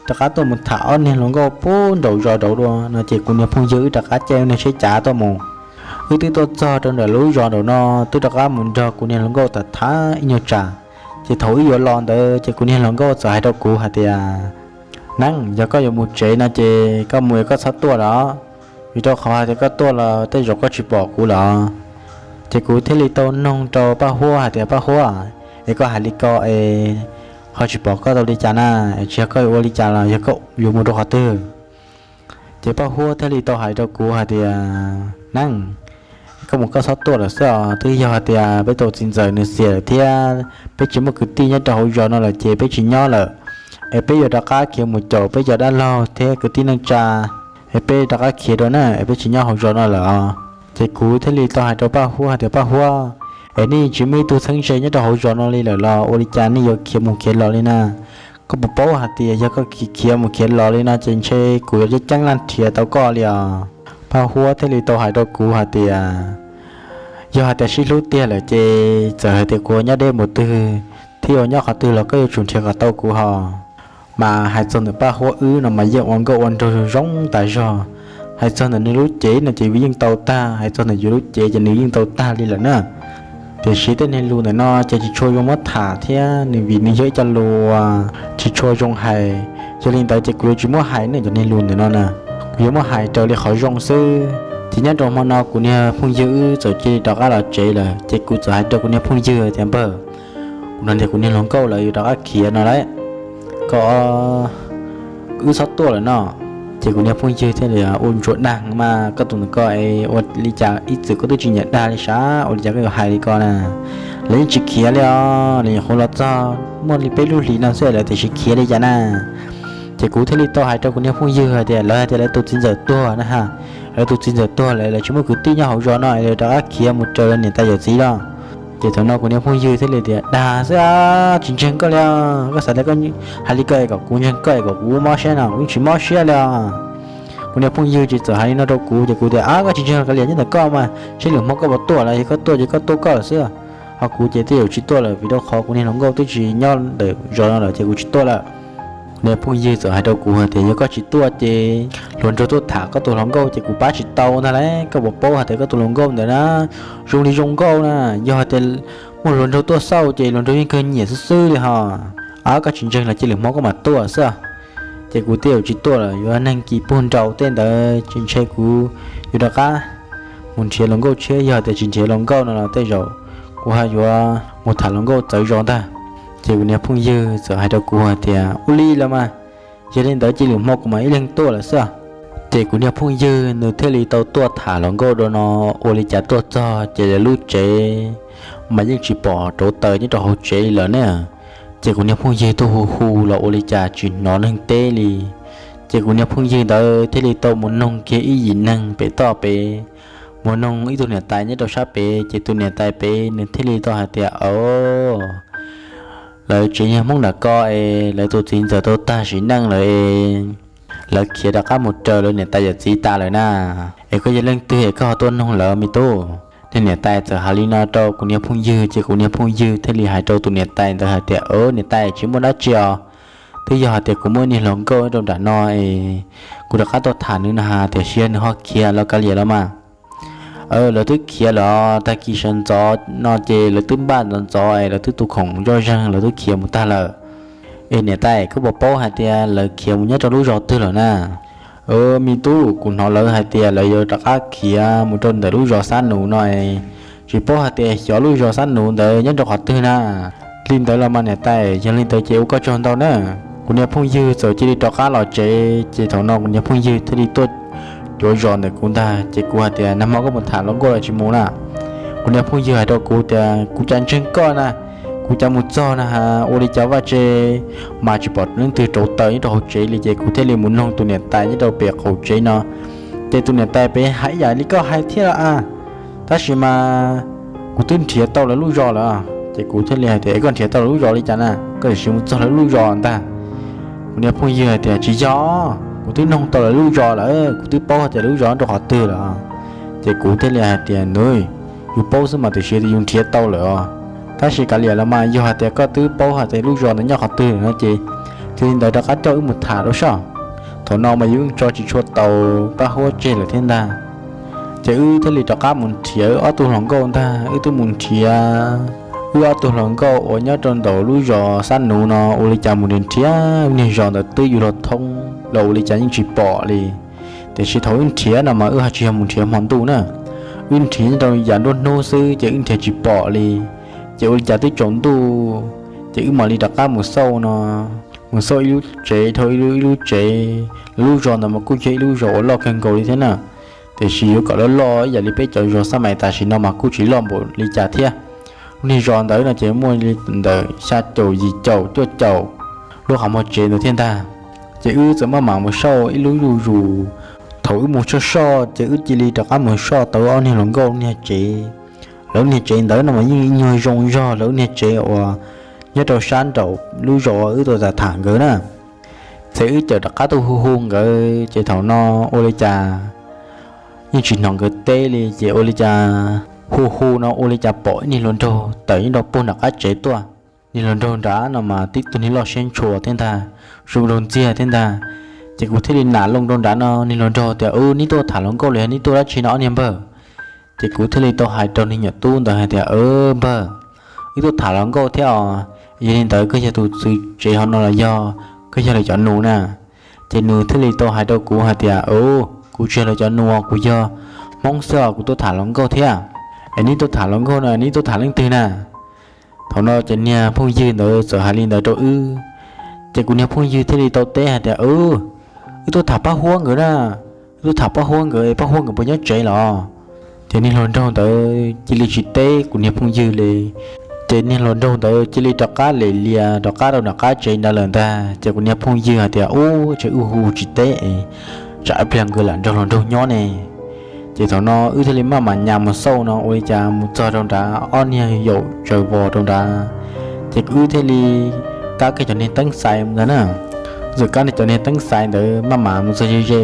rov qab tuaj mus tham ob niag hluas nkauj puag nraum zos nraud dua no. Ces kuv niag phooj ywg wb rov qab caij niag tsheb cav tuaj mus. Wb twb tuaj txog rau nram lub zos nraum no, twb rov qab mus nrog kuv niag hluas nkauj tham tham ib nyuag tsam. Ces thaum wb yuav los ntawd ces kuv niag hluas nkauj txawm hais rau kuv hais tias, Neeb, yog koj yuav mus tsev no ces koj mus es koj txhob tuaj los, vim rau qhov hais tias koj tuaj los tej zaum koj tsis pom kuv los. Ces kuv thiaj li tau noog rau Paj Huab hais tias, Paj Huab, es koj hais li ko es ho tsis pom koj tau li cas na? Es tsis yog koj yuav ua li cas los yog koj yuav mus rau qhov twg? Ces Paj Huab thiaj li tau hais rau kuv hais tias, Neeb, koj mus koj txhob tuaj lawm xwb os. Twb yog hais tias peb tus txiv ntxawm nws xiam lawm thiab peb tsis muaj kwv tij nyob rau hauv zos no lawm ces peb tsis nyob lawm, es peb yuav rov qab khiav mus caum peb cov dab laug thiab kwv tij neej tsa, es peb rov qab khiav dua na, es peb tsis nyob hauv zos no lawm os. Ces kuv thiaj li tau hais rau Paj Huab hais tias, Paj Huab, es nej tsis muaj ib tug txheeb ze nyob rau hauv zos no li lawm los ua li cas nej yuav khiav mus khiav los li na? Koj puas paub hais tias yog koj khiav mus khiav los li no ces ntshe kuv yuav ceeb ceeb leej nrhiav tau koj li os. Paj Huab thiaj li tau hais rau kuv hais tias, yog hais tias sib hlub tiag lawm ces txawm hais tias kuv nyob deb npaum twg thiab yuav nyob qhov twg los koj yuav tsum nrhiav kom tau kuv hos. Mas hais txog ntawm Paj Huab wb no mas yeej ua nkauj ua nraug zoo tas zog. Hais txog ntawm nws lub cev no ces yeej tau tag, hais txog ntawm yus lub cev ces nws yeej tau tag li lawm na. Tiam sis tej niag lus ntawm no ces tsis tshua zoo muab tham thiab, nws vim nws yog ib co lus uas tsis tshua zoo hais. Yog li ntawd ces kuv yuav tsis muab hais ne, cov niag lus ntawm no na, kuv yuav muab hais raws li qhov zoo xwb. Ces nyob rau hmo no kuv niag phooj ywg wb txawm cia li rov qab los tsev lawm, ces kuv txawm hais rau kuv niag phooj ywg tias, Npawg, kuv hnov tias kuv niag hluas nkauj lawv yuav rov qab khiav no lawm, koj wb txhob tuaj lawm no. Ces kuv niag phooj ywg thiaj li ua ntsuav dag mas, Koj tus ntawm koj es ua li cas ib txwm koj twb tsis nyiam dag li sav, ua li cas koj yuav hais li ko na? Lawv yeej tsis khiav li os, lawv nyuam qhuav los txog muaj li peb lub hlis no xwb lawv tiam sis khiav li cas na? Ces kuv thiaj li tau hais rau kuv niag phooj ywg hais tias, Lawv hais tias lawv tus txiv ntxawm tuag na ha, lawv tus txiv ntxawm tuag lawm, lawv tsis muaj kwv tij nyob hauv zos no es lawv rov qab khiav mus raws lawv niam tais yawm txiv los. Ces thaum no kuv niag phooj ywg thiaj li tias, Dag xwb, tsis ntseeg koj li os, koj xav tias koj hais li ko es kom kuv ntseeg koj es kom kuv mob siab no, kuv yeej tsis mob siab li os. Kuv niag phooj ywg ces txawm hais li no rau kuv, ces kuv tias, Ab, koj tsis ntseeg los kav liam, nyob ntawm koj mas, seb lwm hmo koj puas tuaj lawm, yog koj tuaj ces koj tuaj koj lawm xwb. Ho kuv ces twb yuav tsis tuaj lawm, vim rau qhov kuv niag hluas nkauj twb tsis nyob ntawm zos no lawm ces kuv tsis tuaj lawm. Kuv niag phooj ywg txawm hais rau kuv hais tias, Yog koj tsis tuaj ces hluas nraug tuaj tham koj tus hluas nkauj ces kuv pab tsis tau ntag lauj. Koj puas paub hais tias koj tus hluas nkauj ntawd na, zoo li zoo nkauj na, yog hais tias muaj hluas nraug tuaj xauj ces hluas nraug yeej kawg nyiam xwb xwb li ho. Ab, koj tsis ntseeg los cia lwm hmo koj mam tuaj xwb. Ces kuv twb yuav tsis tuaj lawm, yuav neeg kis puag nraus tej ntawd ces ntshe kuv yuav rov qab mus nrhiav hluas nkauj tshiab, yog tias tsis nrhiav hluas nkauj no los tej zaum kuv ho yuav mus tham hluas nkauj txawv zos ntag. Ces kuv niag phooj ywg txawm hais rau kuv hais tias, Ua li los mas, yog li ntawd cia lwm hmo kuv mam ib leeg tuaj lawm xwb. Ces kuv niag phooj ywg nws thiaj li tau tuaj tham hluas nkauj rau no, ua li cas tuaj txog ces lawv lub tsev mas yeej tsis pom rauv taws nyob rau hauv tsev li lawm ne. Ces kuv niag phooj ywg tuaj hu hu los ua li cas tsis hnov neeg teb li. Ces kuv niag phooj ywg ntawd thiaj li tau mus noog kiag ib yim neeg pem toj pem, mus noog ib tug niam tais nyob rau sab pem, ces tus niam tais pem nws thiaj li tau hais tias, Aub, lawv tsev yog Hmoob nram ko es lawv tus txiv ntxawm tau tag sim neej lawm es lawv khiav rov qab mus raws lawv niam tais yawm txiv tas lawm na. Es koj yog leej twg es koj ho tuaj noog lawv me tub? Niag niam tais txawm hais li no rau kuv niag phooj ywg, ces kuv niag phooj ywg thiaj li hais rau tus niam tais ntawd hais tias, Aub, niam tais, tsis muaj dab tsi os, twb yog hais tias kuv muaj ib niag hluas nkauj rau nram no es kuv rov qab tuaj tham nws no ha, tiam sis nws ho khiav los kav liam los mas. Lawv twb khiav lawm, tag kis sawv ntxov no ces lawv twb npaj ntxov ntxov es lawv twb tu khoom zoj zeeg, lawv twb khiav mus tag lawm. Es niam tais, koj puas paub hais tias lawv khiav mus nyob rau lub zos twg lawm na? Me tub, kuv hnov lawv hais tias lawv yuav rov qab khiav mus rau ntawm lub zos Xab Nus no es, tsis paub hais tias xyov lub zos Xab Nus ntawd nyob rau qhov twg na. Li ntawd los mas niam tais, yog li ntawd ces ua koj tsaug ntau na. Kuv niag phooj ywg txawm cia li rov qab los tsev, ces thaum no kuv niag phooj ywg thiaj li tuaj cuav zos ntawm kuv ntag, ces kuv hais tias, Nag hmo koj mus tham hluas nkauj los tsis mus na? Kuv niag phooj ywg hais rau kuv tias, Kuv cas ntseeg koj na, kuv cas mus txog na ha, ua li cas vaj tse mas tsis pom leej twg rauv taws nyob rau hauv tsev li, ces kuv thiaj li mus noog tus niam tais nyob rau pem qaum tsev no. Ces tus niam tais pem hais ib yam li koj hais thiab los a, tab sis mas kuv twb nrhiav tau lawv lub zos lawm. Ces kuv thiaj li hais tias, Koj nrhiav tau lawv lub zos li cas na, koj tam sim mus txog lawv lub zos ntag? Kuv niag phooj ywg hais tias, Tsis yog, kuv twb noog tau lawv lub zos lawm, kuv twb paub hais tias lawv lub zos rau qhov twg lawm. Ces kuv thiaj li hais tias, Nws, yus paub xwb mas, tam sim yus nrhiav tau lawm os. Tab sis kav liam los mas, yog hais tias koj twb paub hais tias lub zos ntawd nyob qhov twg lawm no ces cia li ntawd rov qab coj wb mus tham rau saib. Thaum no mas yus yeej tso tsis tshua tau pab huab tseg lawm thiab ntag. Ces wb thiaj li rov qab mus nrhiav wb ob tug hluas nkauj ntag. Wb twb mus nrhiav wb ob tug hluas nkauj uas nyob rau ntawm lub zos Xab Nus no, ua li cas mus nrhiav nrhiav niag zos ntawd twb yuav luag thoob los ua li cas yeej tsis pom li. Tiam sis thaum wb nrhiav no mas wb ho tsis yog mus nrhiav hmo ntuj na, wb nrhiav nyob rau yav nruab hnub xwb ces wb nrhiav tsis pom li. Ces ua li cas twb tsaus ntuj, ces wb mam li rov qab mus xauj no, mus xauj ib lub tsev dhau ib lub, ib lub tsev. Lub zos ntawd mas kuj yog ib lub zos uas loj kawg nkaus li thiab na. Tiam sis yuav kom loj loj ib yam li peb cov zos xab mais tam sim no mas kuj tsis loj npaum li cas thiab. Lub niag zos ntawd no ces muaj li ntawm xya caum, yim caum, cuaj caum lub qhov muag tsev ntawd thiab ntag. Ces wb txawm maj mam mus soj ib lub zuj zus. Thaum wb mus soj soj ces wb cia li rov qab mus soj tau ob niag hluas nkauj lub niag tsev. Lawv lub niag tsev ntawd no mas yeej ib nyuag zoo zog lawv lub niag tsev uas nyob rau sab nraum lub zos wb tuaj tham nkawd na. Ces wb txawm rov qab tuaj hu hu nkawd, ces thaum no ua li cas yeej tsis hnov nkawd teb li. Ces ua li cas hu hu no ua li cas pom ib niag hluas nraug tawm nyob rau puag nram qab tsev tuaj. Niag hluas nraug nrad no mas tib tug niag loj siab ntshua thiab ntag, zoo nraug ntxiag thiab ntag. Ces kuv thiaj li nam loo rau nrad no, niag hluas nraug tias, Ub, neb tuaj tham hluas nkauj los yog neb tuaj dab tsi no ob niag npawg? Ces kuv thiaj li tau hais rau niag nyuam tub ntawd hais tias, Npawg, wb tuaj tham hluas nkauj thiab os. Yog li ntawd koj yog tus txiv tsev hauv no los yog koj yog lawv cov nus na? Ces nws thiaj li tau hais rau kuv hais tias, Ub, kuv tsis yog lawv cov nus, kuv yog Hmoob xwb os, kuv tuaj tham hluas nkauj thiab. Es neb tuaj tham hluas nkauj no neb tuaj tham leej twg na? Thaum no ces niag phooj ywg ntawd txawm hais li ntawd rau wb, ces kuv niag phooj ywg thiaj li tau teb hais tias, Wb, wb tuaj tham Paj Huab nkawd na, wb tuaj tham Paj Huab nkawd, Paj Huab nkawd puas nyob tsev los? Ces niag hluas nraug ntawd cia li tsis teb kuv niag phooj ywg li. Ces niag hluas nraug ntawd cia li rov qab lem lias rov qab rau nram qab tsev ntawd lawm ntag. Ces kuv niag phooj ywg hais tias, Ub, ces wb hu tsis teb, tsam ib pliag nkawd lam nrog hluas nraug nyob ne. Ces thaum no wb thiaj li maj mam nyas mus xauj no ua li cas mus txog rau nrad ob niag yaum tsaws vos rau nrad. Ces wb thiaj li kab kiag cov niag teeb xais mus ntag na. Txawm kab niag cov niag teeb xais ntawd maj mam mus txog ze ze,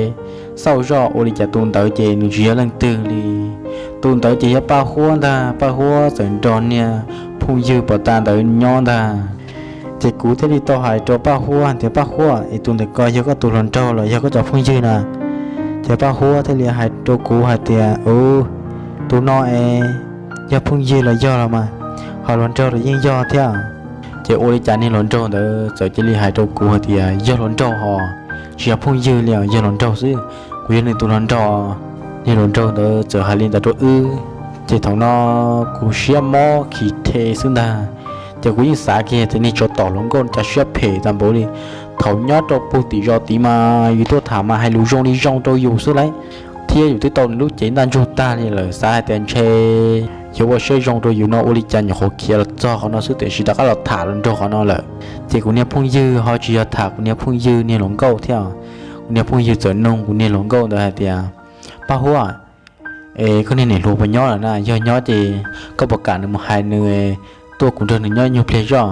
xauj zoj ua li cas tus ntawd ces nws tsis yog leej twg li. Tus ntawd ces yog Paj Huab ntag. Paj Huab txawm nrog niag phooj ywg pos tas ntawd nyob ntag. Ces kuv thiaj li tau hais rau Paj Huab tias, Paj Huab, es tus ntawm ko yog koj tus hluas nraug los yog koj cov phooj ywg na? Ces Paj Huab thiaj li hais rau kuv hais tias, Ub, tus no es yog phooj ywg los yog los mas, ho hluas nraug los yeej yog thiab. Ces ua li cas niag hluas nraug ntawd txawm cia li hais rau kuv hais tias, Yog hluas nraug hos, tsis yog phooj ywg li os, yog hluas nraug xwb, kuv yog nws tus hluas nraug. Niag hluas nraug ntawd txawm hais li ntawd rau wb, ces thaum no kuv siab mob khis the xwb ntag. Ces kuv yeej xav kiag tias niag tsov tom hluas nkauj cas siab phem tag npaum li. Thaum nyob rau puag tim zos tid mas yus tuaj tham mas hais lus zoo li zoo rau yus xwb lauj, thiab yus twb tau nws lub cev ntaj ntsug tag li lawm, xav hais tias ntshe yuav ua siab zoo rau yus no ua li cas nyuam qhuav khiav los txog qhov no xwb tiam sis rov qab los tham hluas nraug qhov no lawm. Ces kuv niag phooj ywg ho tsis yog tham kuv niag phooj ywg niag hluas nkauj thiab. Kuv niag phooj ywg txawm nug kuv niag hluas nkauj ntawd hais tias, Paj Huab, es koj niag niam hluas puas nyob lawm na? Yog nyob ces koj puas kam nws mus hais nws tuaj kuv nrog nws nyob ib nyuag pliag zoj.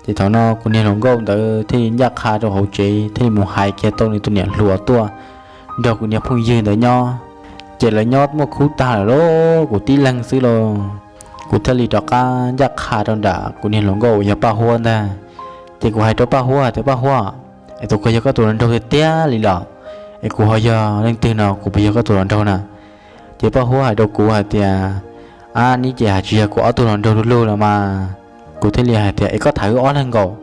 Ces thaum no kuv niag hluas nkauj ntawd thiaj li ncaj qha rau hauv tsev thiaj li mus hais kiag tau nws tus niam hluas tuaj nrog kuv niag phooj ywg ntawd nyob. Ces lawv nyob muaj khub tag lawm lauj, kuv tib leeg xwb lauj. Kuv thiaj li rov qab ncaj qha rau nram kuv niag hluas nkauj uas yog Paj Huab ntag. Ces kuv hais rau Paj Huab tias, Paj Huab, es tus ko yog koj tus hluas nraug tiag tiag li los? Es kuv ho yog leej twg no, kuv puas yog koj tus hluas nraug na? Ces Paj Huab hais rau kuv hais tias, Ab, neb ces hais tsis yog kuv ob tug hluas nraug du lug los mas. Kuv thiaj li hais tias, Es koj tham wb ob leeg nkaus,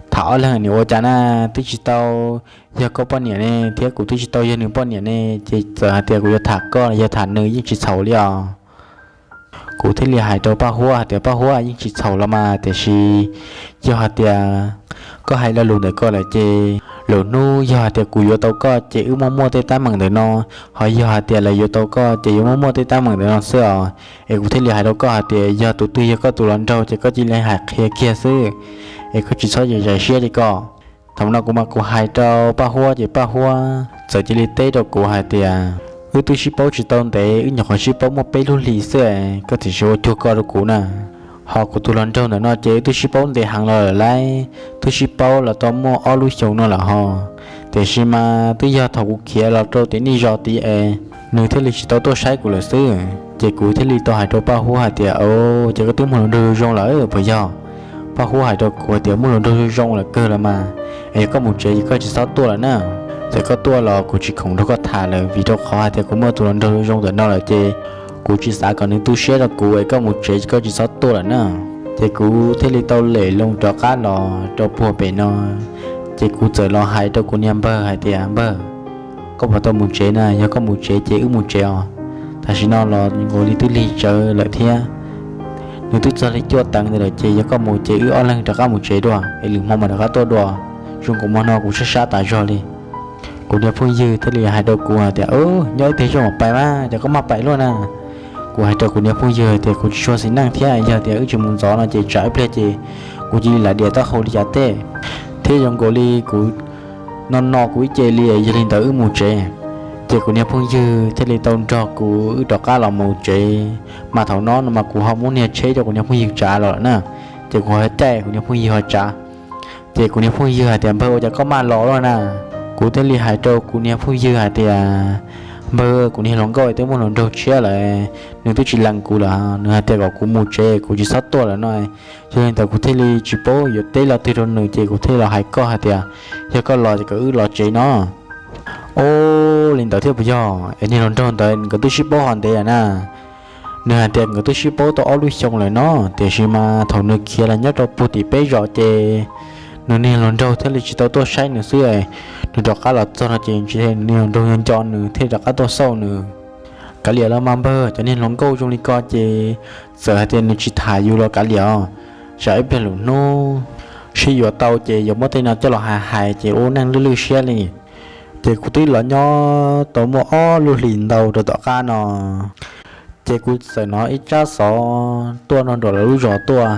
tham ob leeg nim ua cas na? Twb tsis tau yog koj poj niam ne, thiab kuv twb tsis tau yog nws poj niam ne, ces txawm hais tias kuv yuav tham koj los yog tham nws yeej tsis txhaum li os. Kuv thiaj li hais rau Paj Huab hais tias, Paj Huab, yeej tsis txhaum los mas, tiam sis yog hais tias koj hais lo lus ntawm ko lawm ces lwm hnub yog hais tias kuv yuav tau koj ces wb muaj muaj tej teeb meem ntawm no, ho yog hais tias lawv yuav tau koj ces yuav muaj muaj tej teeb meem ntawm no xwb os. Es kuv thiaj li hais rau koj hais tias yog tus twg yog koj tus hluas nraug ces koj cia li hais qhia kiag xwb, es koj tsis txhob zais siab li ko. Thaum no kuv mas kuv hais rau Paj Huab ces Paj Huab txawm cia li teb rau kuv hais tias, Wb twb sib paub tsis tau ntev, wb nyuam qhuav sib paub muaj peb lub hlis xwb, koj tiam sis ua cuag ko rau kuv na. Ho kuv tus hluas nraug ntawm no ces wb twb sib paub ntev heev los lawm lauj, twb sib paub los tau muaj ob lub xyoo no lawm ho. Tiam sis mas twb yog thaum kuv khiav los rau tim nej zos tid es nws thiaj li tsis tau tuaj saib kuv lawm xwb. Ces kuv thiaj li tau hais rau Paj Huab hais tias, Au, ces koj twb muaj hluas nraug zoo zoo lawm puas yog? Paj Huab hais rau kuv hais tias, Muaj hluas nraug zoo zoo lawm kawg los mas, es yog koj mus tsev ces koj tsis txhob tuaj lawm na. Txawm koj tuaj los kuv tsis khoom nrog koj tham lawm vim rau qhov hais tias kuv muaj tus hluas nraug zoo zoo ntawm no lawm ces kuv tsis xav kom nws tu siab rau kuv, es koj mus tsev ces koj tsis txhob tuaj lawm na. Ces kuv thiaj li tau lem loo rov qab los rau puag pem no. Ces kuv txawm los hais rau kuv niag npawg hais tias, Npawg, koj puas tau mus tsev na? Yog koj mus tsev ces wb mus tsev os. Tam sim no los nkaus li twb lig tsawv lawm thiab, nws twb txog li cuaj teev ntawd lawm ces yog koj mus ces wb ob leeg rov qab mus tsev dua es lwm hmo mas rov qab tuaj dua. Zoo nkaus hmo no kuv sab sab tas zog li. Kuv niag phooj ywg thiaj li hais rau kuv hais tias, Nyob ib pliag zoj mam pais mas, ces koj maj pais luaj na. Kuv hais rau kuv niag phooj ywg hais tias, Kuv tsis tshua xis neej thiab, yog tias wb tsis mus ntxov no ces tsam ib pliag ces kuv cia li lam diam taub hau li cas tej. Thiab zoo nkaus li kuv no no kuv ib ce li, yog li ntawd wb mus tsev. Ces kuv niag phooj ywg thiaj li tau nrog kuv wb rov qab los mus tsev. Mas thaum no no mas kuv ho muab niag tsheb rau kuv niag phooj ywg tsav los lawm na. Ces kuv ho caij kuv niag phooj ywg ho tsav. Ces kuv niag phooj ywg hais tias, Npawg, ua cas koj maj los luaj na? Kuv thiaj li hais rau kuv niag phooj ywg hais tias, Npawg, kuv niag hluas nkauj twb muaj hluas nraug tshiab lawm, nws twb tsis lees kuv lawm, nws hais tias kom kuv mus tsev kuv tsis txhob tuaj lawm no. Yog li ntawd kuv thiaj li tsis paub yuav teb lo twg rau nws ces kuv thiaj li los hais koj hais tias, Yog koj los ces kom wb los tsev no. Ua li ntawd thiab puas yog? Es niag hluas nraug ntawd nkawd twb sib paub ho ntev lawm na. Nws hais tias nkawd twb sib paub tau ob lub xyoo lawm no, tiam sis mas thaum nws khiav los nyob rau puag tim peb zos ces nws niag hluas nraug thiaj li tsis tau tuaj saib nws xwb. Nws rov qab los txog no ces nws niag hluas nraug nco nco nws thiaj rov qab tuaj xauj nws. Kav liam los mas npawg, cov niag hluas nkauj zoo li ko ces txawm hais tias nws tsis tham yus los kav liam os. Tsam ib pliag lwm hnub sib yuav tau ces yuav muab tej no coj los hais hais ces ua neej lwj lwj siab li. Ces kuv twb los nyob tau muaj ob lub hlis ntau rau tom qab no, ces kuv txawm hnov ib tsab xov tuaj nrog lawv lub zos tuaj.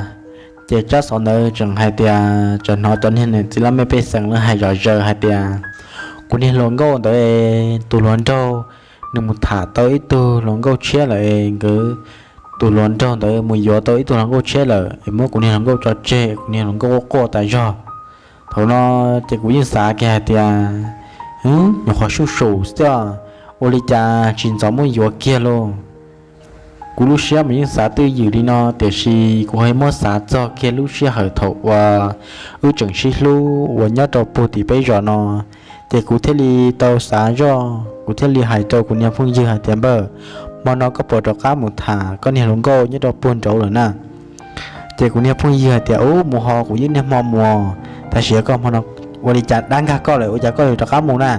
Ces tsab xov ntawd tseem hais tias tseem hnov cov niag niam txiv laj mej pej xeem lawv hais zom zaws hais tias kuv niag hluas nkauj ntawd tus hluas nraug nws mus tham tau ib tug hluas nkauj tshiab lawm es nkawd, tus hluas nraug ntawd mus yuav tau ib tug hluas nkauj tshiab lawm es muab kuv niag hluas nkauj tso tseg, kuv niag hluas nkauj quaj quaj tas zog. Thaum no ces kuv yeej xav kiag hais tias, nyuam qhuav sub sum xwb, ua li cas tsis ntxov muab yuav kiag lauj. Kuv lub siab mas yeej xav twj ywm li no, tiam sis kuv ho muab xav txog kiag lub sij hawm thaum uas wb tseem sib hlub uas nyob rau puag tim peb zos no, ces kuv thiaj li tau xav zoj, kuv thiaj li hais rau kuv niag phooj ywg hais tias, npawg, hmo no koj puas rov qab mus tham koj niag hluas nkauj nyob rau puag nraud lawm na? Ces kuv niag phooj ywg hais tias, ub, mus ho, kuv yeej niaj hmo mus, tab sis koj hmo no ua li cas dab nkag koj lawm, ua cas koj yuav rov qab mus na?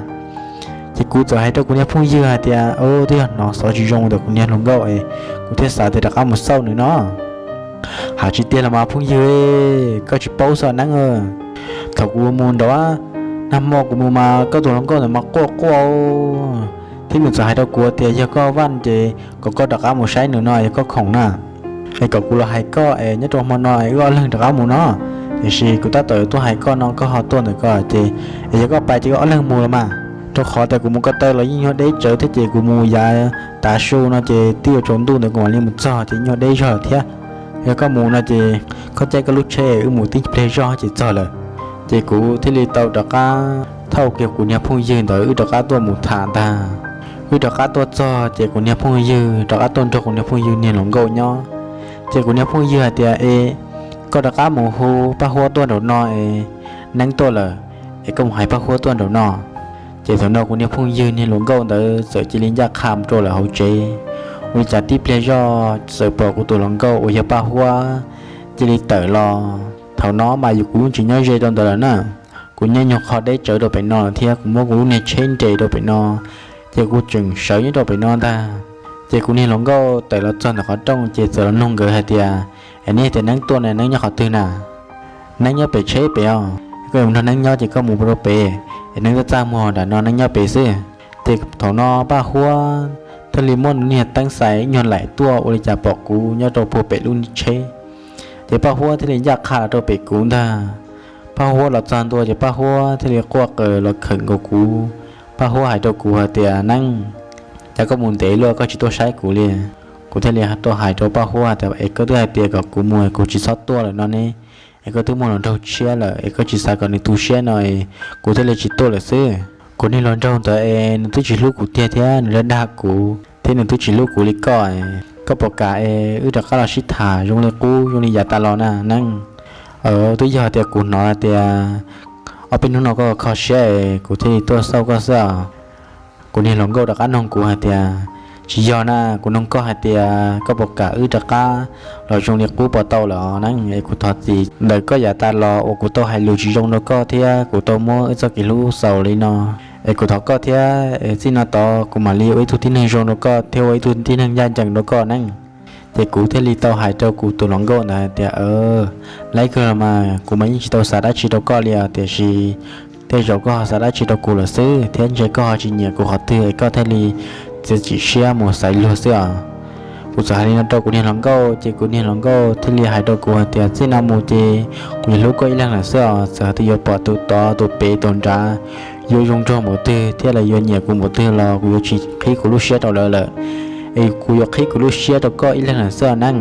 Ces kuv txawm hais rau kuv niag phooj ywg hais tias, twb yog hnov xov tsis zoo ntawm kuv niag hluas nkauj es kuv thiaj xav tias rov qab mus xauj nws no. Hais tsis tiag los mas phooj ywg, koj tsis paub xwb Neeb. Thaum kuv mus nraud, nag hmo kuv mus mas koj tus hluas nkauj ntawd mas quaj quaj thiab nws txawm hais rau kuv tias yog koj vaj ces kom koj rov qab mus saib nws no, yog koj khoom na, es kom kuv los hais koj es nyob rau hmo no es wb ob leeg rov qab mus no. Tiam sis kuv tab tom yuav tuaj hais koj no koj ho tuaj ntawm ko ces, es yog koj pais ces wb ob leeg mus los mas, rau qhov tias kuv mus ko taw los yeej nyuag deb tsawv thiab ces kuv mus yav tav su no ces twb yuav tsaus ntuj ntawd kuv mam li mus txog ces nyuag deb zog lawm thiab. Yog koj mus no ces koj caij koj lub tsheb wb mus tib pliag zog ces txog lawm. Ces kuv thiaj li tau rov qab thauj kiag kuv niag phooj ywg ntawd wb rov qab tuaj mus tham ntag. Wb rov qab tuaj txog ces kuv niag phooj ywg rov qab tuaj nrog kuv niag phooj ywg niag hluas nkauj nyob. Ces kuv niag phooj ywg hais tias, es koj rov qab mus hu Paj Huab tuaj nraum no es, Neeb tuaj lawm, es koj mus hais Paj Huab tuaj nraum no. Ces thaum no kuv niag phooj ywg niag hluas nkauj ntawd txawm cia li ncaj qha mus rau lawm hauv tsev. Ua li cas tib pliag zoj txawm pom kuv tus hluas nkauj uas yog Paj Huab cia li tawm los. Thaum no mas yus kuv yeej tsis nyob ze rau ntawd lawm na, kuv nyob nyuag qho deb tsawv rau pem no lawm thiab kuv muab kuv lub niag tsheb nres rau pem no, ces kuv tseem sawv nyob rau pem no ntag. Ces kuv niag hluas nkauj tawm los txog ntawm qhov rooj ces txawm los nug nkawd hais tias, es neb tias Neeb tuaj ne, Neeb nyob qhov twg na? Neeb nyob pem tsheb pem os, koj yuav nrog Neeb nyob ces koj mus rau pem, es Neeb txaj txaj muag nram no, Neeb nyob pem xwb. Ces thaum no Paj Huab thiaj li muab nws niag teeb xais ib nyuag laim tuaj ua li cas pom kuv nyob rau puag pem lub tsheb. Ces Paj Huab thiaj li ncaj qha los rau pem kuv ntag. Paj Huab los txog ntua ces Paj Huab thiaj li quaj qw los khawm nkaus kuv. Paj Huab hais rau kuv hais tias, Neeb, cas koj mus ntev luaj koj tsis tuaj saib kuv li? Kuv thiaj li tuaj hais rau Paj Huab tias, es koj twb hais tias kom kuv mus kuv tsis txhob tuaj lawm no ne, es koj twb muaj hluas nraug tshiab lawm es koj tsis xav kom nws tu siab no es kuv thiaj li tsis tuaj lawm xwb. Kuv niag hluas nraug ntawd es nws twb tsis hlub kuv tiag thiab nws dag dag kuv thiab nws twb tsis hlub kuv li koj. Koj puas kam es wb rov qab los sib tham zoo li qub zoo li yav tas los na Neeb? Twb yog tias kuv hnov hais tias ob peb hnub no koj kho siab es kuv thiaj li tuaj xauj koj xwb os. Kuv niag hluas nkauj rov qab nug kuv hais tias, tsis yog na, kuv nug koj hais tias koj puas kam wb rov qab los zoo li qub puas tau lawm os Neeb? Es kuv thov txim ntawm koj yav tas los uas kuv tau hais lus tsis zoo rau koj thiab kuv tau muab wb txoj kev hlub xaus li no. Es kuv thov koj thiab, txij no tod kuv mam li ua ib tug tib neeg zoo rau koj thiab ua ib tug tib neeg ncaj ncees rau koj Neeb. Ces kuv thiaj li tau hais rau kuv tus hluas nkauj ntawd hais tias, laib kawg los mas kuv mas yeej tsis tau xav dab tsi rau koj li os, tiam sis tej zaum koj ho xav dab tsi rau kuv lawm xwb thiab ntshe koj ho tsis nyiam kuv qhov twg es koj thiaj li txiav txim siab mus xaiv luag xwb os. Kuv txawm hais li no rau kuv niag hluas nkauj ces kuv niag hluas nkauj thiaj li hais rau kuv hais tias, txij no mus ces kuv yuav hlub koj ib leeg lawm xwb os, txawm hais tias yuav pom tus tod tus pem tus nrad yuav zoo nraug npaum twg thiab lawv yuav nyiam kuv npaum twg los kuv yuav tsis qhib kuv lub siab rau lawv lawm, es kuv yuav qhib kuv lub siab rau koj ib leeg lawm xwb os Neeb.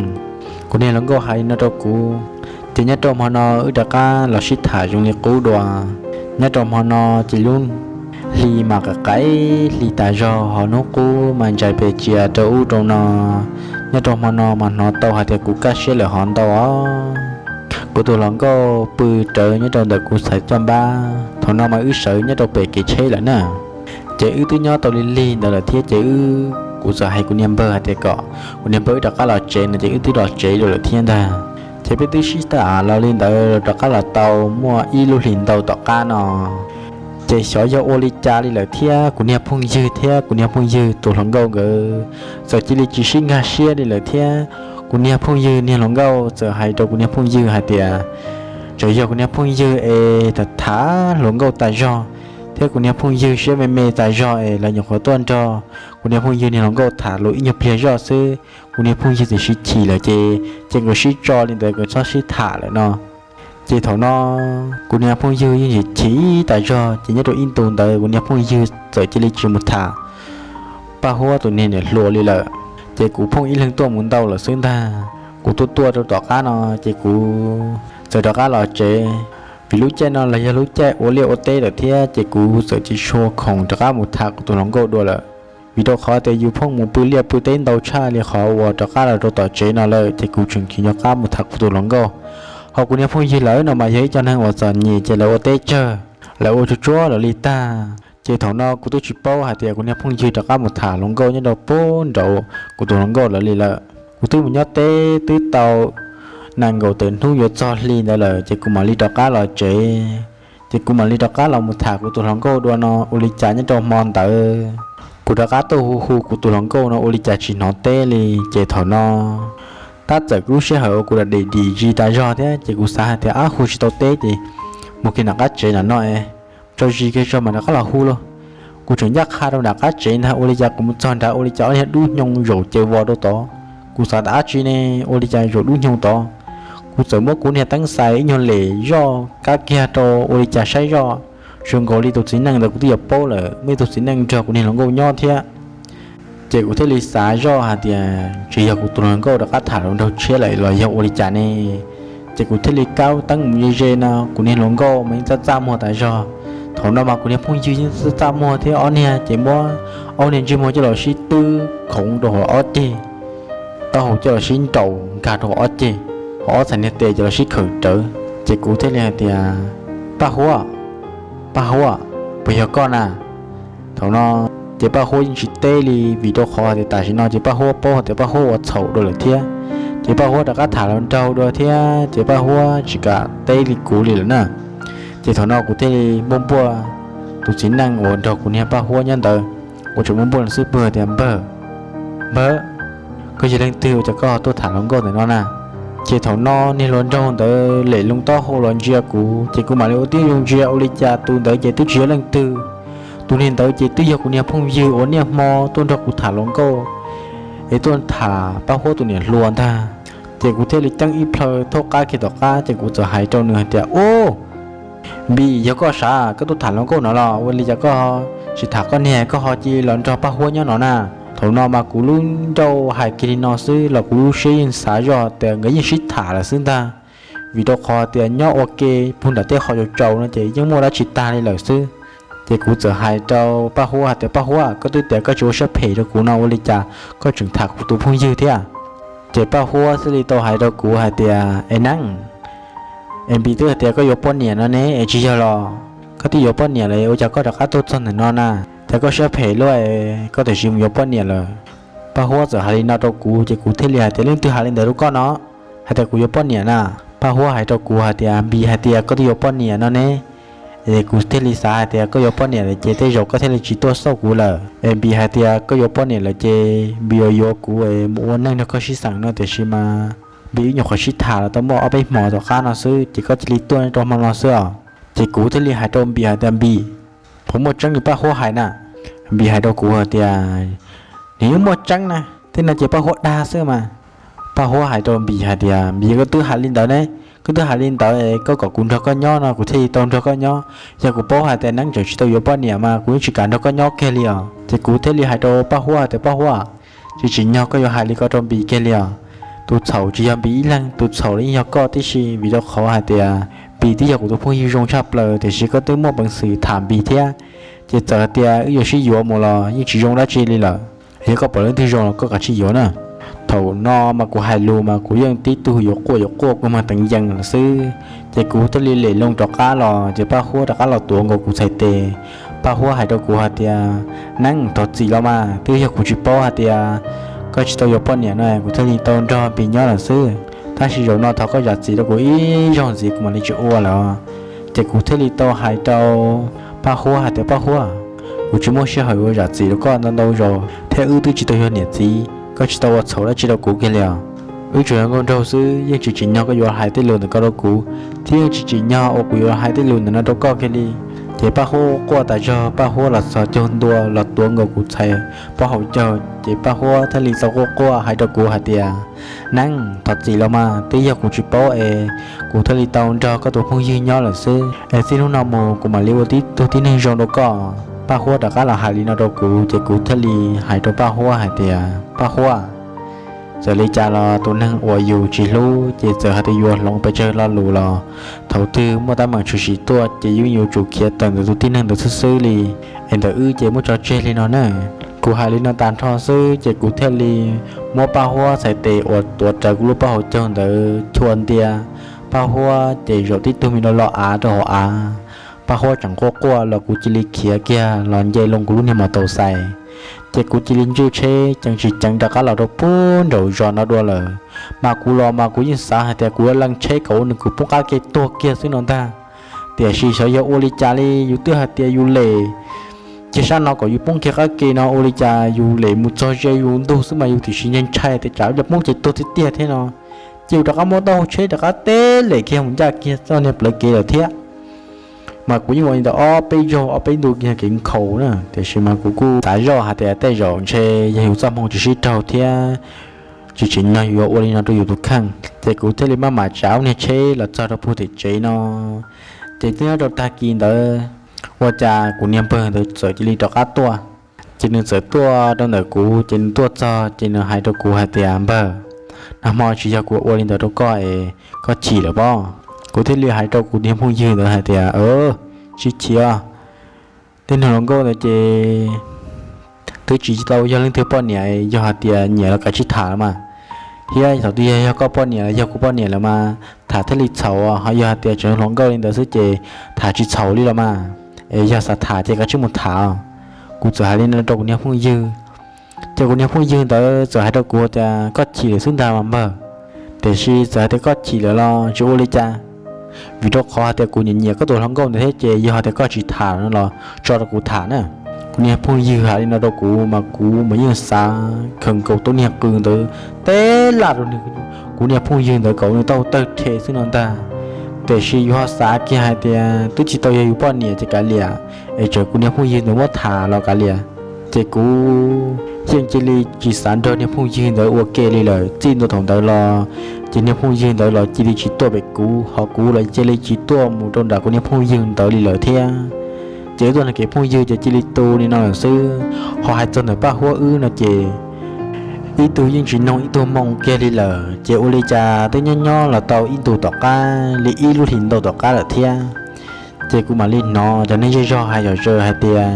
Kuv niag hluas nkauj hais li no rau kuv, ces nyob rau hmo no wb rov qab los sib tham zoo li qub dua. Nyob rau hmo no ces lub hli mas qaim qaim hli tas zog, ho hnub qub mas ntsais pes tsias rau ub rau no. Nyob rau hmo no mas hnov tau hais tias kuv kaj siab lawm hov ntau os. Kuv tus hluas nkauj pw rawv nyob rau ntawm kuv xaiv caj npab, thaum no mas wb sawv nyob rau pem kev tsheb lawm na. Ces wb twb nyob tau li lig ntawd lawm thiab ces wb, kuv txawm hais kuv niag npawg hais tias kom kuv niag npawg wb rov qab los tsev no ces wb twb los tsev dua lawm thiab ntag. Ces peb twb sib tham los li ntawd rov qab los tau muaj ib lub hlis ntau tom qab no, Ces xyov yog ua li cas li lawm thiab kuv niag phooj ywg thiab kuv niag phooj ywg tus hluas nkauj nkawd txawm cia li tsis sib nkag siab li lawm thiab. Kuv niag phooj ywg niag hluas nkauj txawm hais rau kuv niag phooj ywg hais tias, txawm yog kuv niag phooj ywg es tham tham hluas nkauj tas zog thiab kuv niag phooj ywg siab me me tas zog es lawv nyuam qhuav tuaj nrog kuv niag phooj ywg niag hluas nkauj tham lus ib nyuag pliag zoj xwb, kuv niag phooj ywg tiam sis chim lawm ces ces nkawd sib tso li ntawd nkawd txhob sib tham lawm no. Ces thaum no kuv niag phooj ywg yeej chim tas zog ces nyob rau ib ntu ntawd kuv niag phooj ywg txawm cia li tsis mus tham Paj Huab tus niag niam hluas li lawm. Ces kuv phooj ib leeg tuaj mus ntau lawm xwb ntag. Kuv tuaj tuaj rau tom qab no ces kuv txawm rov qab los tsev. Vim lub caij no los yog lub caij ua liaj ua teb lawm thiab ces kuv txawm tsis tshua khoom rov qab mus tham kuv tus hluas nkauj dua lawm. Vim rau qhov tias yus phooj mus pw liaj pw teb ntau tshaj li qhov uas rov qab los rau tom tsev no lawm ces kuv tseem tsis nco qab mus tham kuv tus hluas nkauj. Ho kuv niag phooj ywg lawv no mas yog ib co neeg uas txom nyem ces lawv ua teb tsawg, lawv ua tsuag tsuag lawv li tag. Ces thaum no kuv twb tsis paub hais tias kuv niag phooj ywg rov qab mus tham hluas nkauj nyob rau puag nraud kuv tus hluas nkauj lawv li lawm. Kuv twb mus nyob teb twb tau nees nkaum tawm hnub yuav txog hli ntawd lawm ces kuv mam li rov qab los tsev. Ces kuv mam li rov qab los mus tham kuv tus hluas nkauj dua no ua li cas nyob rau hmo ntawd kuv rov qab tuaj hu hu kuv tus hluas nkauj no ua li cas tsis hnov teb li. Ces thaum no tab txawm kuv lub sij hawm uas kuv lam dim dim zis tas zog thiab ces kuv xav hais tias ab hu tsis tau teb ces mus kiag nram qab tsev nram no es tso zis kiag tso mas rov qab los hu lauj. Kuv tseem ncaj qha rau nram qab tsev ntag ua li cas kuv mus txog nrad ua li cas ob niag dub hnyoo zaum ces vos rau tod. Kuv xav tias dab tsi ne, ua li cas zaum dub hnyoo tod. Kuv txawm muab kuv niag teeb xais ib nyuag lem zoj kab kiag rau ua li cas saib zoj zoo nkaus li tus txiv neej ntawd kuv twb yuav paub lawm, muaj ib tug txiv neej nrog kuv niag hluas nkauj nyob thiab. Ces kuv thiaj li xav zoj hais tias tsis yog kuv tus hluas nkauj rov qab tham hluas nraug tshiab lawm los yog ua li cas ne. Ces kuv thiaj li kab teeb mus ze ze no kuv niag hluas nkauj mas yeej txaj txaj muag tas zog. Thaum no mas kuv niag phooj ywg yeej txaj txaj muag thiab ob niag ces muab ob niag ntsej muag coj los sib twb khoov rau hauv ob ceg, taub hau coj los sib nraus nkag rau hauv ob ceg, hauv ob txhais niag tes coj los sib khawm rawv. Ces kuv thiaj li hais tias, Paj Huab, Paj Huab, puas yog koj na? Thaum no ces Paj Huab yeej tsis teb li vim rau qhov hais tias tam sim no ces Paj Huab paub hais tias Paj Huab ua txhaum dua lawm thiab. Ces Paj Huab rov qab tham hluas nraug dua thiab ces Paj Huab tsis kam teb li kuv li lawm na. Ces thaum no kuv thiaj li npuaj npuaj tus txiv neej uas nrog kuv niag Paj Huab nyob ntawd, kuv tseem npuaj npuaj nws xub pwg tias, Npawg, npawg, koj yog leej twg ua cas koj tuaj tham hluas nkauj ntawm no na? Ces thaum no niag hluas nraug ntawd lem loo taub hau los ntsia kuv ces kuv mam li ua tib zoo ntsia ua li cas tus ntawd ces twb tsis yog leej twg. Tus niag ntawd ces twb yog kuv niag phooj ywg uas niaj hmo tuaj nrog kuv tham hluas nkauj es tuaj tham Paj Huab tus niam hluas ntag. Ces kuv thiaj li ceeb ib plhaw thaub qab kiag tom qab ces kuv txawm hais rau nws hais tias, Ub, Npis, yog koj sav koj tuaj tham hluas nkauj no los ua li cas koj tsis tham koj niag, koj ho cia li los nrog Paj Huab nyob no na? Thaum no mas kuv lub nrauj hais kiag li no xwb los kuv lub siab yeej xav zoj tias nkawd yeej sib tham lawm xwb ntag. Vim rau qhov tias nyob ua ke puag nram tej qhov tsaus tsaus no ces yeej muaj dab tsi tag li lawm xwb. Ces kuv txawm hais rau Paj Huab hais tias, Paj Huab, koj twb tias koj tsis ua siab phem rau kuv no ua li cas koj tseem tham kuv tus phooj ywg thiab? Ces Paj Huab thiaj li tau hais rau kuv hais tias, Es Neeb, es Npis twb hais tias koj yuav poj niam no ne, es tsis yog los? Koj twb yuav poj niam lawm ua cas koj rov qab tuaj txog ntawm no na? Cas koj siab phem luaj es koj tiam sis mus yuav poj niam lawm? Paj Huab txawm hais li no rau kuv ces kuv thiaj li hais tias, Leej twg hais li ntawd rau koj no, hais tias kuv yuav poj niam na? Paj Huab hais rau kuv hais tias, Npis hais tias koj twb yuav poj niam no ne. Es kuv thiaj li xav hais tias koj yuav poj niam lawm ces tej zaum koj thiaj li tsis tuaj xauj kuv lawm. Es Npis hais tias koj yuav poj niam lawm ces Npis yuav yuav kuv es mus ua neej nrog koj sib xeem no tiam sis mas Npis wb nyuam qhuav sib tham los tau muaj ob peb hmo tom qab no xwb ces koj cia li tuaj rau hmo no xwb os. Ces kuv thiaj li hais rau Npis hais tias, Npis, puas muaj tseeb li Paj Huab hais na? Npis hais rau kuv hais tias, Nws yeej muaj tseeb na, tej no ces Paj Huab dag xwb mas. Paj Huab hais rau Npis hais tias, Npis, koj twb hais li ntawd ne, koj twb hais li ntawd es koj kom kuv nrog koj nyob no kuv thiaj li tau nrog koj nyob. Yog kuv paub hais tias Neeb tseem tsis tau yuav poj niam mas kuv yeej tsis kam nrog koj nyob kiag li os. Ces kuv thiaj li hais rau Paj Huab hais tias, Paj Huab, tsis tsim nyog koj yuav hais li ko rau Npis kiag li os. Tus txhaum tsis yog Npis ib leeg, tus txhaum los yeej yog koj tib si, vim rau qhov hais tias Npis twb yog kuv tus phooj ywg zoo tshaj plaws tiam sis koj twb muaj peev xwm tham Npis thiab. Ces txawm hais tias wb yuav sib yuav mus los yeej tsis zoo dab tsi li lawm. Yog koj pom leej twg zoo los koj kav tsij yuav na. Thaum no mas kuv hais lus mas kuv yeej tib tug yuav quaj yuav quaj kua muag teev yees lawm xwb. Ces kuv thiaj li lem loo rov qab los ces Paj Huab rov qab los tuav nkaus kuv txhais tes. Paj Huab hais rau kuv hais tias, Neeb, thov txim los mas, twb yog kuv tsis paub hais tias koj tsis tau yuav poj niam no kuv thiaj li tau nrog Npis nyob lawm xwb. Tab sis zaum no thov koj zam txim rau kuv ib zaug ntxiv kuv mam li tsis ua lawm. Ces kuv thiaj li tau hais rau Paj Huab hais tias, Paj Huab, kuv tsis muaj sij hawm yuav zam txim rau koj ntau ntau zaus thiab wb twb tsis tau yog niam txiv, koj tsis tau ua txhaum dab tsi rau kuv kiag li os. Wb tsuas yog nkauj nraug xwb, yeej tsis tsim nyog koj yuav hais tej lus ntawm ko rau kuv, thiab yeej tsis tsim nyog uas kuv yuav hais tej lus ntawm no rau koj kiag li. Ces Paj Huab quaj tas zog, Paj Huab los txog caug ntua los tuav nkaus kuv txhais pob hauv caug, ces Paj Huab thiaj li txawm quaj quaj hais rau kuv hais tias, Neeb, thov txim los mas, twb yog kuv tsis paub es kuv thiaj li tau nrog koj tus phooj ywg nyob lawm xwb, es txij hnub no mus kuv mam li ua tib tug tib neeg zoo rau koj. Paj Huab rov qab los hais li no rau kuv, ces kuv thiaj li hais rau Paj Huab hais tias, Paj Huab, txawm li cas los tus neeg uas yus tsis hlub ces txawm hais tias yuav hloov pes tsawg lo lus los thaum twg muaj teeb meem tshwm sim tuaj ces yeej yuav tsum khiav tawm ntawm tus tib neeg ntawd xwb xwb li, es ntawm wb ces muab tso tseg li no na. Kuv hais li no tas nrho xwb ces kuv thiaj li muab Paj Huab txhais tes uas tuav rawv kuv lub pob hauv caug ntawd chua ntia. Paj Huab ces zaum tib tug me lo lo av rau hauv av. Paj Huab tseem quaj quaj los kuv cia li khiav kiag los nce loo kuv lub niag mos taus xais, ces kuv cia li ntswj tsheb ceev tsis ceev rov qab los rau puag nraum zos no dua lawm. Mas kuv los mas kuv yeej xav hais tias kuv yuav leej tsheb kom ua nws kuv poob qab ke tuag kiag xwb no ntag. Tiam sis xyov yog ua li cas li, yus twb hais tias yus lem kiag sab no kom yus poob kiag qab ke no, ua li cas yus lem mus txog ze yus ntug xwb mas yus tiam sis ntshai ntshai tias tsam ib pliag poob ces tuag tiag tiag thiab no. Ces yus rov qab muab taub hau tsheb rov qab teb lem kiag mus ncaj kiag txoj niag plawv kev lawm thiab. Mas kuv yeej ua li ntawd ob peb zaug ob peb ntu kiag kev nkhaus na, tiam sis mas kuv kuj xav zoj hais tias tej zaum ntshe yog yus txoj hmoo tsis sib raug thiab tsis tsim nyog yus yuav ua li no rau yus tus kheej, ces kuv thiaj li maj mam tsav niag tsheb los txog rau puag tim tsev no. Ces twb nyob rau tag kis ntawd, ua cas kuv niag npawg ntawd txawm cia li rov qab tuaj. Ces nws txawm tuaj rau ntawm kuv, ces nws tuaj txog ces nws hais rau kuv hais tias, Npawg, nag hmo tsis yog kuv ua li ntawd rau koj es koj chim lawm pob? Kuv thiaj li hais rau kuv niag phooj ywg ntawd hais tias, Tsis chim os. Tej neeg hluas nkauj ntawd ces twb tsis tau yog leej twg poj niam, yog hais tias nyiam los kav tsij tham los mas. Thiab thaum twg yog, yog koj poj niam los yog kuv poj niam lawm mas tham thiaj li txhaum, ho yog hais tias tseem hluas nkauj li ntawd xwb ces tham tsis txhaum li los mas. Es yog xav tham ces kav tsij mus tham. Kuv txawm hais li no rau kuv niag phooj ywg. Ces kuv niag phooj ywg ntawd txawm hais rau kuv tias, Koj chim lawm xwb ntag mas npawg. Tiam sis txawm hais tias koj chim lawm los tsis ua li cas, vim rau qhov hais tias kuv nyiam nyiam koj tus hluas nkauj ntawd thiab, ces yog hais tias koj tsis tham no los tso rau kuv tham na. Kuv niag phooj ywg hais li no rau kuv mas kuv mas yeej xav khaws nkaus tus niag qws ntawd teb laj rau kuv niag phooj ywg ntawd kom nws tau tawg rhe xwb no ntag. Tiam sis yus ho xav kiag hais tias twb tsis tau yog yus poj niam ces kav liam, es txawm kuv niag phooj ywg ntawd muab tham los kav liam. Ces kuv yeej cia li tsis xav nrog niag phooj ywg ntawd ua ke li lawm. Txij ntua thaum ntawd los ces niag phooj ywg ntawd los cia li tsis tuaj pem kuv, ho kuv los cia li tsis tuaj mus rau nram kuv niag phooj ywg ntawd li lawm thiab. Ces wb txoj kev phooj ywg ces cia li tu li no lawm xwb. Ho hais txog ntawm Paj Huab wb no ces ib tug yeej tsis noog ib tug moo kiag li lawm, ces ua li cas twb nyob nyob los tau ib ntus tom qab li ib lub hlis ntau tom qab lawm thiab. Ces kuv mam li hnov cov neeg zej zog hais zom zaws hais tias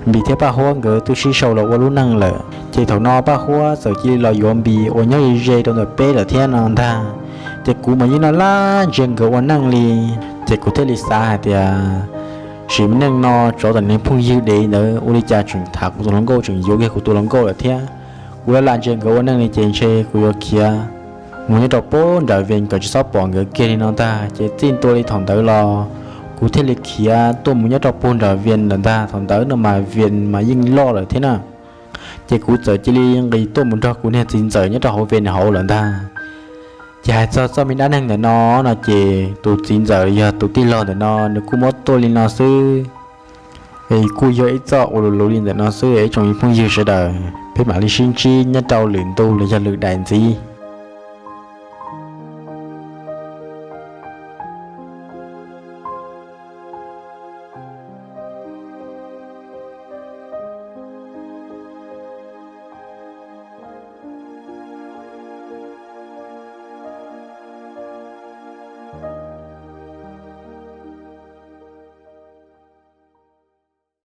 Npis thiab Paj Huab nkawd twb sib sau los ua lub neej lawm. Ces thaum no Paj Huab txawm cia li los yuav Npis uas nyob ze ze rau ntawm peb lawm thiab no ntag. Ces kuv mas yeej laj laj ntsia nkawd ua neej li. Ces kuv thiaj li xav hais tias sim neej no tsov tom niag phooj ywg dev ntawd ua li cas tseem tham kuv tus hluas nkauj, tseem yuav kiag kuv tus hluas nkauj lawm thiab. Kuv laj laj ntsia nkawd ua neej li ces ntshe kuv yuav khiav mus nyob rau puag nram Vees kom tsis txhob pom nkawd kiag li no ntag. Ces txij ntua li thaum ntawd los kuv thiaj li khiav tuaj mus nyob rau puag nram Vees lawm ntag. Thaum ntawd no mas Vees mas yeej loj lawm thiab na. Ces kuv txawm cia li nqis tuaj mus nrog kuv niag txiv ntxawm nyob rau hauv Vees hauv lawm ntag. Ces hais txog txoj me dab neeg ntawm no no ces tus txiv ntxawm yog tus tij laug ntawm no nws kuj muab tuaj li no xwb. Es kuj yog ib txoj ua luv luv li ntawm no xwb ib tsoom phooj ywg sawv daws, peb mam li sib ntsib nyob rau lwm ntu los yog lwm daim ntxiv.